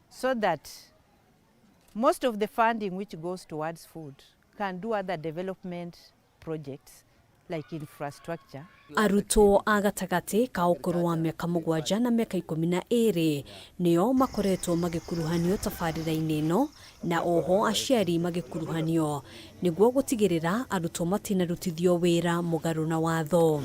so that most of the funding which goes towards food can do other development projects like infrastructure. Arutwo a gatagatĩ ka ũkũrũ wa mĩaka 7 na mĩaka 12 nĩo makoretwo magĩkuruhanio tabarĩra-inĩ ĩno na oho aciari magĩkuruhanio nĩguo gũtigĩrĩra arutwo matinarutithio wĩra mũgarũ na watho.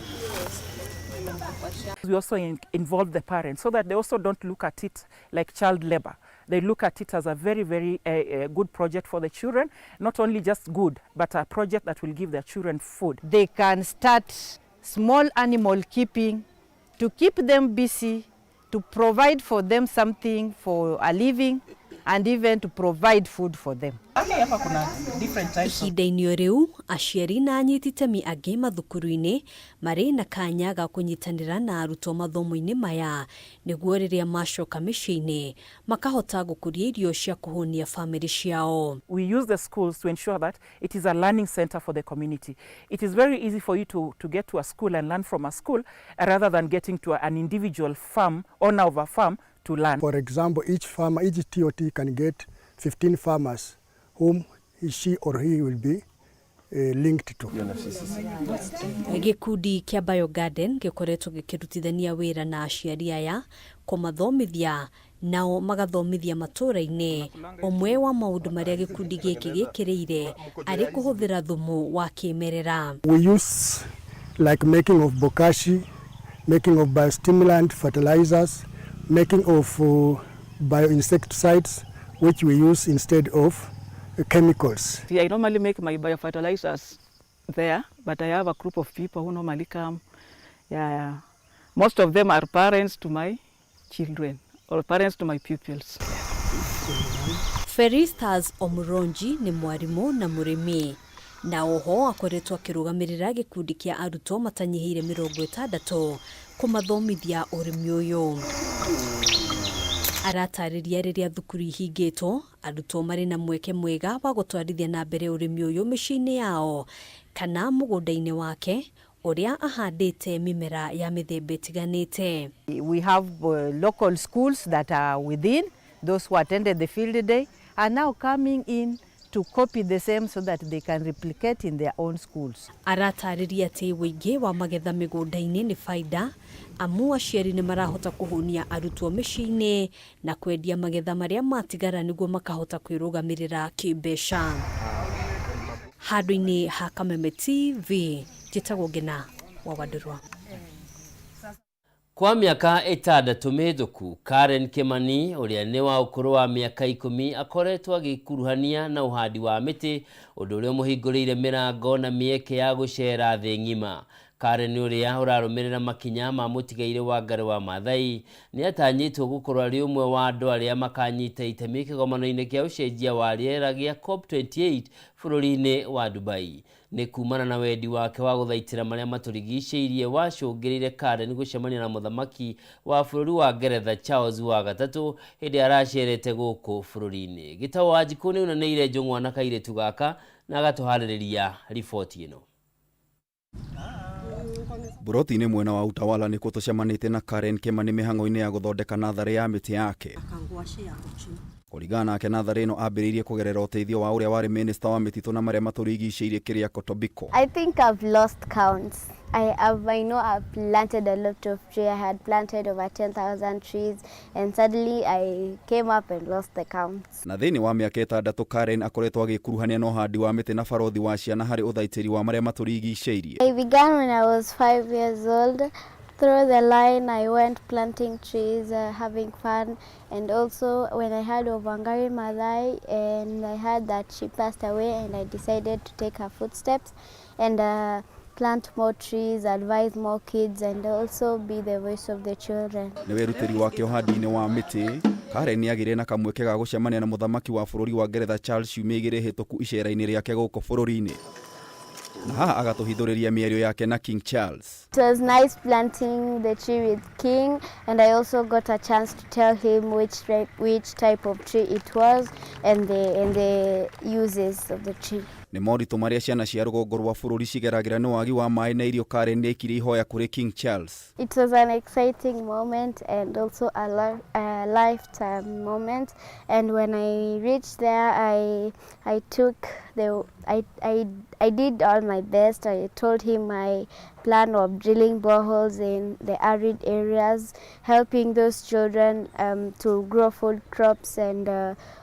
We also involve the parents so that they also don't look at it like child labor. They look at it as a very, very good project for the children. Not only just good, but a project that will give their children food. They can start small animal keeping to keep them busy, to provide for them something for a living, and even to provide food for them. Ihinda-inĩ o rĩu aciari na anyiti itemi angĩ mathukuru-inĩ marĩ na kanya ga kũnyitanĩra na arutwo mathomo-inĩ maya nĩguo rĩrĩa macoka mĩciĩ-inĩ makahota gũkũria irio cia kũhũnia bamĩrĩ ciao. We use the schools to ensure that it is a learning center for the community. It is very easy for you to get to a school and learn from a school rather than getting to an individual farm, owner of a farm, to learn. For example, each farmer, each TOT can get 15 farmers whom she or he will be linked to. Gĩkundi kĩa Biogarden gĩkoretwo gĩkĩrutithania wĩra na aciari aya kũmathomithia nao magathomithia matũra-inĩ. Ũmwe wa maũndũ marĩa gĩkundi gĩkĩ gĩkĩrĩire arĩ kũhũthĩra thumu wa kĩmerera. We use like making of bokashi, making of biostimulant fertilizers, making of bioinsecticides, which we use instead of chemicals. I normally make my biofertilizers there, but I have a group of people who normally come. Yeah. Most of them are parents to my children or parents to my pupils. Feristas Omuronji nĩ mwarimũ na mũrĩmi na oho akoretwo akĩrũgamĩrĩra gĩkundi kĩa arutwo matanyihĩire 60 kũmathomithia ũrĩmi ũyũ. Aratarĩria rĩrĩa thukuru ihingĩtwo arutwo marĩ na mweke mwega wa gũtwarithia na mbere ũrĩmi ũyũ mĩciĩ-inĩ yao kana mũgũnda-inĩ wake ũrĩa ahandĩte mĩmera ya mĩthemba ĩtiganĩte. We have local schools that are within, those who attended the field day are now coming in to copy the same so that they can replicate in their own schools. Aratarĩria atĩ ũingĩ wa magetha mĩgũnda-inĩ nĩ baida amu aciari nĩ marahota kũhũnia arutwo mĩciĩ-inĩ na kwendia magetha marĩa matigara nĩguo makahota kwĩrũgamĩrĩra kĩmbeca. Handũ-inĩ ha Kameme TV njĩtagwo Ngina wa Wandũrwa. Kwa mĩaka 6 mĩhĩtũku, Karen Kimani ũrĩa nĩ wa ũkũrũ wa mĩaka 10 akoretwo agĩkuruhania na ũhandi wa mĩtĩ, ũndũ ũrĩa ũmũhingũrĩire mĩrango na mĩeke ya gũcera thĩ ng'ima. Karen ũrĩa ũrarũmĩrĩra makinya ma mũtigairĩ Wangari wa Maathai nĩ atanyĩtwo gũkorwo arĩ ũmwe wa andũ arĩa makanyita itemi kĩgomano-inĩ kĩa ũcenjia wa rĩera gĩa COP28 bũrũri-inĩ wa Dubai. Nĩ kumana na wendi wake wa gũthaitĩra marĩa matũrigicĩirie wacũngĩrĩire Karen gũcemania na mũthamaki wa bũrũri wa Ngeretha Charles wa gatatũ hĩndĩ aracerete gũkũ bũrũri-inĩ. Gĩtaũ Wanjikũ nĩ unanĩire njũng'wa na kairĩtu gaka na agatũharĩrĩria riboti ĩno. Mburoti-inĩ mwena wa Utawala nĩkuo tũcemanĩtie na Karen Kimani mĩhang'o-inĩ ya gũthondeka natharĩ ya mĩtĩ yake. Kũringana nake natharĩ ĩno ambĩrĩirie kũgerera ũteithio wa ũrĩa warĩ minista wa mĩtitũ na marĩa matũrigicĩirie Keriako Tobiko. I think I've lost count. I have, I know I've planted a lot of trees. I had planted over 10,000 trees and suddenly I came up and lost the count. Na thĩinĩ wa mĩaka ĩtandatũ Karen akoretwo agĩkuruhania na ũhandi wa mĩtĩ na barothi wa ciana harĩ ũthaitĩri wa marĩa matũrigicĩirie. I began when I was 5 years old. Through the line, I went planting trees, having fun, and also when I heard of Wangari Maathai and I heard that she passed away, and I decided to take her footsteps and plant more trees, advise more kids, and also be the voice of the children. Nĩ wĩrutĩri wake ũhandi-inĩ wa mĩtĩ Karen nĩ agĩire na kamweke ga gũcemania na mũthamaki wa bũrũri wa Ngeretha Charles ciumia igĩrĩ hĩtũku icera-inĩ rĩake gũkũ bũrũri-inĩ, na haha agatũhithũrĩria mĩario yake na King Charles. It was nice planting the tree with King, and I also got a chance to tell him which type of tree it was and the uses of the tree. Nĩ moritũ marĩa ciana cia rũgongo rwa bũrũri cigeragĩra nĩ wagi wa maĩ na irio, Karen nĩ aikirie ihoya kũrĩ King Charles. It was an exciting moment and also a lifetime moment. And when I reached there, I took the I did all my best. I told him my plan of drilling boreholes in the arid areas, helping those children to grow food crops and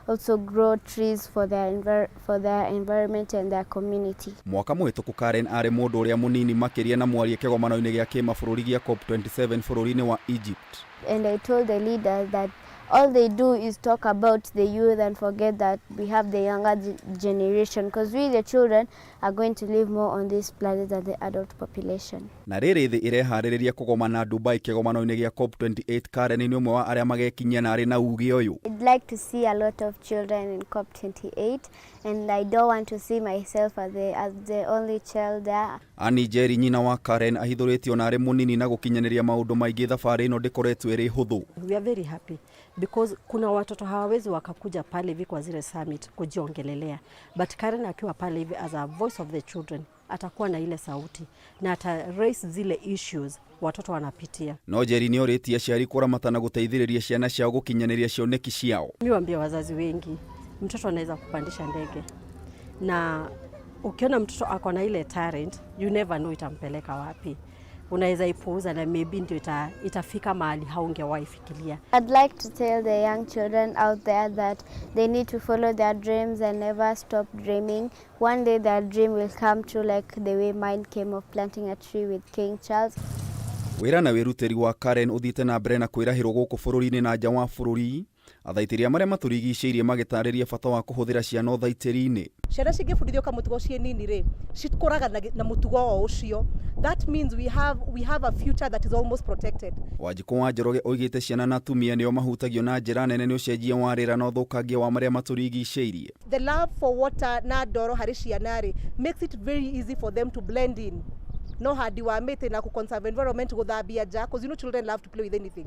also grow trees for their environment and their community. Mwaka mũhĩtũku Karen arĩ mũndũ ũrĩa mũnini makĩria na mwaria kĩgomano-inĩ gĩa kĩmabũrũri gĩa COP27 bũrũri-inĩ wa Egypt. And I told the leaders that all they do is talk about the youth and forget that we have the younger generation, because we, the children, are going to live more on this planet than the adult population. Na rĩrĩ thĩ ĩreharĩrĩria kũgomana Dubai kĩgomano-inĩ gĩa COP28, Karen nĩ ũmwe wa arĩa magekinyia na arĩ na uge ũyũ. I'd like to see a lot of children in COP28, and I don't want to see myself as the only child there. Annie Njeri nyina wa Karen ahithũrĩtio na arĩ mũnini na gũkinyanĩria maũndũ maingĩ thabarĩ ĩno ndĩkoretwo ĩrĩ hũthũ. We are very happy because kuna watoto hawawezi wakakuja pale hivi kwa zile summit kujiongelelea, but Karen akiwa pale hivi as a voice of the children atakuwa na ile sauti na ata raise zile issues watoto wanapitia. No Njeri nĩ orĩtie aciari kũramata na gũteithĩrĩria ciana ciao gũkinyanĩria cioneki ciao. Mi waambia wazazi wengi, mtoto anaweza kupandisha ndege, na ukiona mtoto ako na ile talent, you never know itampeleka wapi. Unaweza ipuuza na maybe ndio itafika mahali haungewahi fikiria. I'd like to tell the young children out there that they need to follow their dreams and never stop dreaming. One day their dream will come true, like the way mine came of planting a tree with King Charles. Wĩra na wĩrutĩri wa Karen ũthiĩte na mbere na kwĩrahĩrwo gũkũ bũrũri-inĩ na nja wa bũrũri, athaitĩri a marĩa matũrigicĩirie magĩtarĩria bata wa kũhũthĩra ciana ũthaitĩri-inĩ. Ciana cingĩbundithio kamũtugo ciĩ nini rĩ, cikũraga na mũtugo o ũcio. That means we have a future that is almost protected. Wanjikũ wa Njoroge oigĩte ciana na atumia nĩo mahutagio na njĩra nene nĩ ũcenjia wa rĩera na ũthũkangia wa marĩa matũrigicĩirie. The love for water na ndoro harĩ ciana rĩ makes it very easy for them to blend in no handi wa mĩtĩ na kũ-conserve environment, gũthambia nja, 'cause you know children love to play with anything,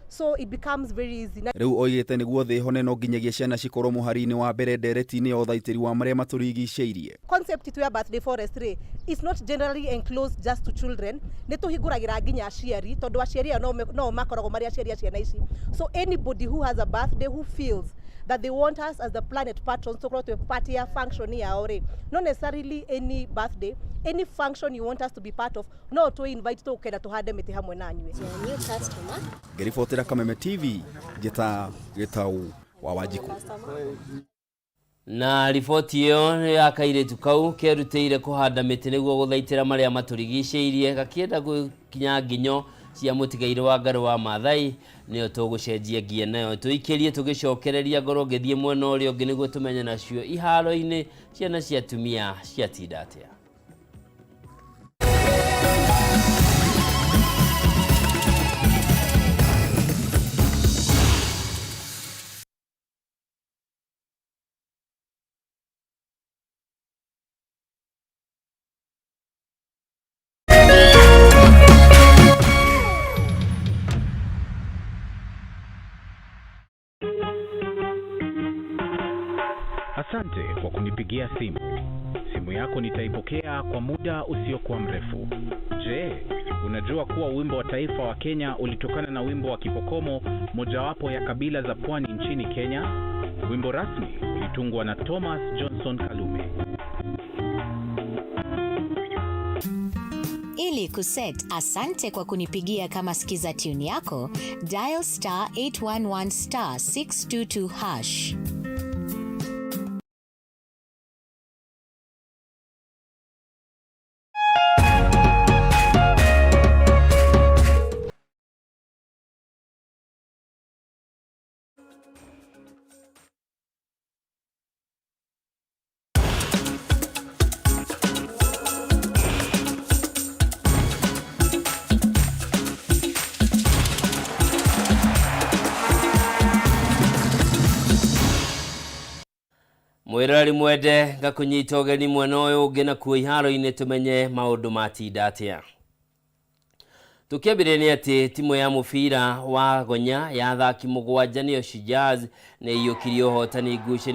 so it becomes very easy. Na Rĩu oigĩte nĩguo thĩ ĩhone no nginyagia ciana cikorwo mũhari-inĩ wa mbere ndereti-inĩ ya ũthaitĩri wa marĩa matũrigicĩirie. Concept itu ya birthday forest rĩ is not generally enclosed just to children. Nĩ tũhingũragĩra nginya aciari, tondũ aciari aya no makoragwo marĩ aciari a ciana ici. So anybody who has a birthday, who feels that they want us as the planet patrons tũkorwo twĩ part ya function yao rĩ, not necessarily any birthday, any function you want us to be part of, no tũ invite tũkenda tũhande mĩtĩ hamwe na nyuĩ. Ngĩribotera Kameme TV, njĩta Gĩtau wa Wanjikũ. Na riboti ĩyo ya kairĩtu kau kerutĩire kũhanda mĩtĩ nĩguo gũthaitĩra marĩa matũrigicĩirie, gakĩenda gũkinya nginyo cia mũtigairĩ Wangari wa Maathai, nĩyo tũgũcenjia ngia nayo tũikĩrie tũgĩcokereria ngorwo ngĩthiĩ mwena ũrĩa ũngĩ nĩguo tũmenye nacio iharo-inĩ ciana cia atumia ciatinda atĩa. kunipigia simu. Simu yako nitaipokea kwa muda usiokuwa mrefu. Je, unajua kuwa wimbo wa taifa wa Kenya ulitokana na wimbo wa Kipokomo, mojawapo ya kabila za pwani nchini Kenya? Wimbo rasmi ulitungwa na Thomas Johnson Kalume. Ili kuset asante kwa kunipigia kama skiza tune yako, dial star 811 star 622 hash. Mwiroreri mwende ngakunyita ũgeni mwena ũyũ ũngĩ nakuo iharo-inĩ tũmenye maũndũ matinda atĩa. Tukiambĩrĩria nĩ atĩ timu ya mũbira wa gonya ya athaki mũgwanja nĩyo Shujaz nĩ ĩiyũkirie ũhotani ngucanio.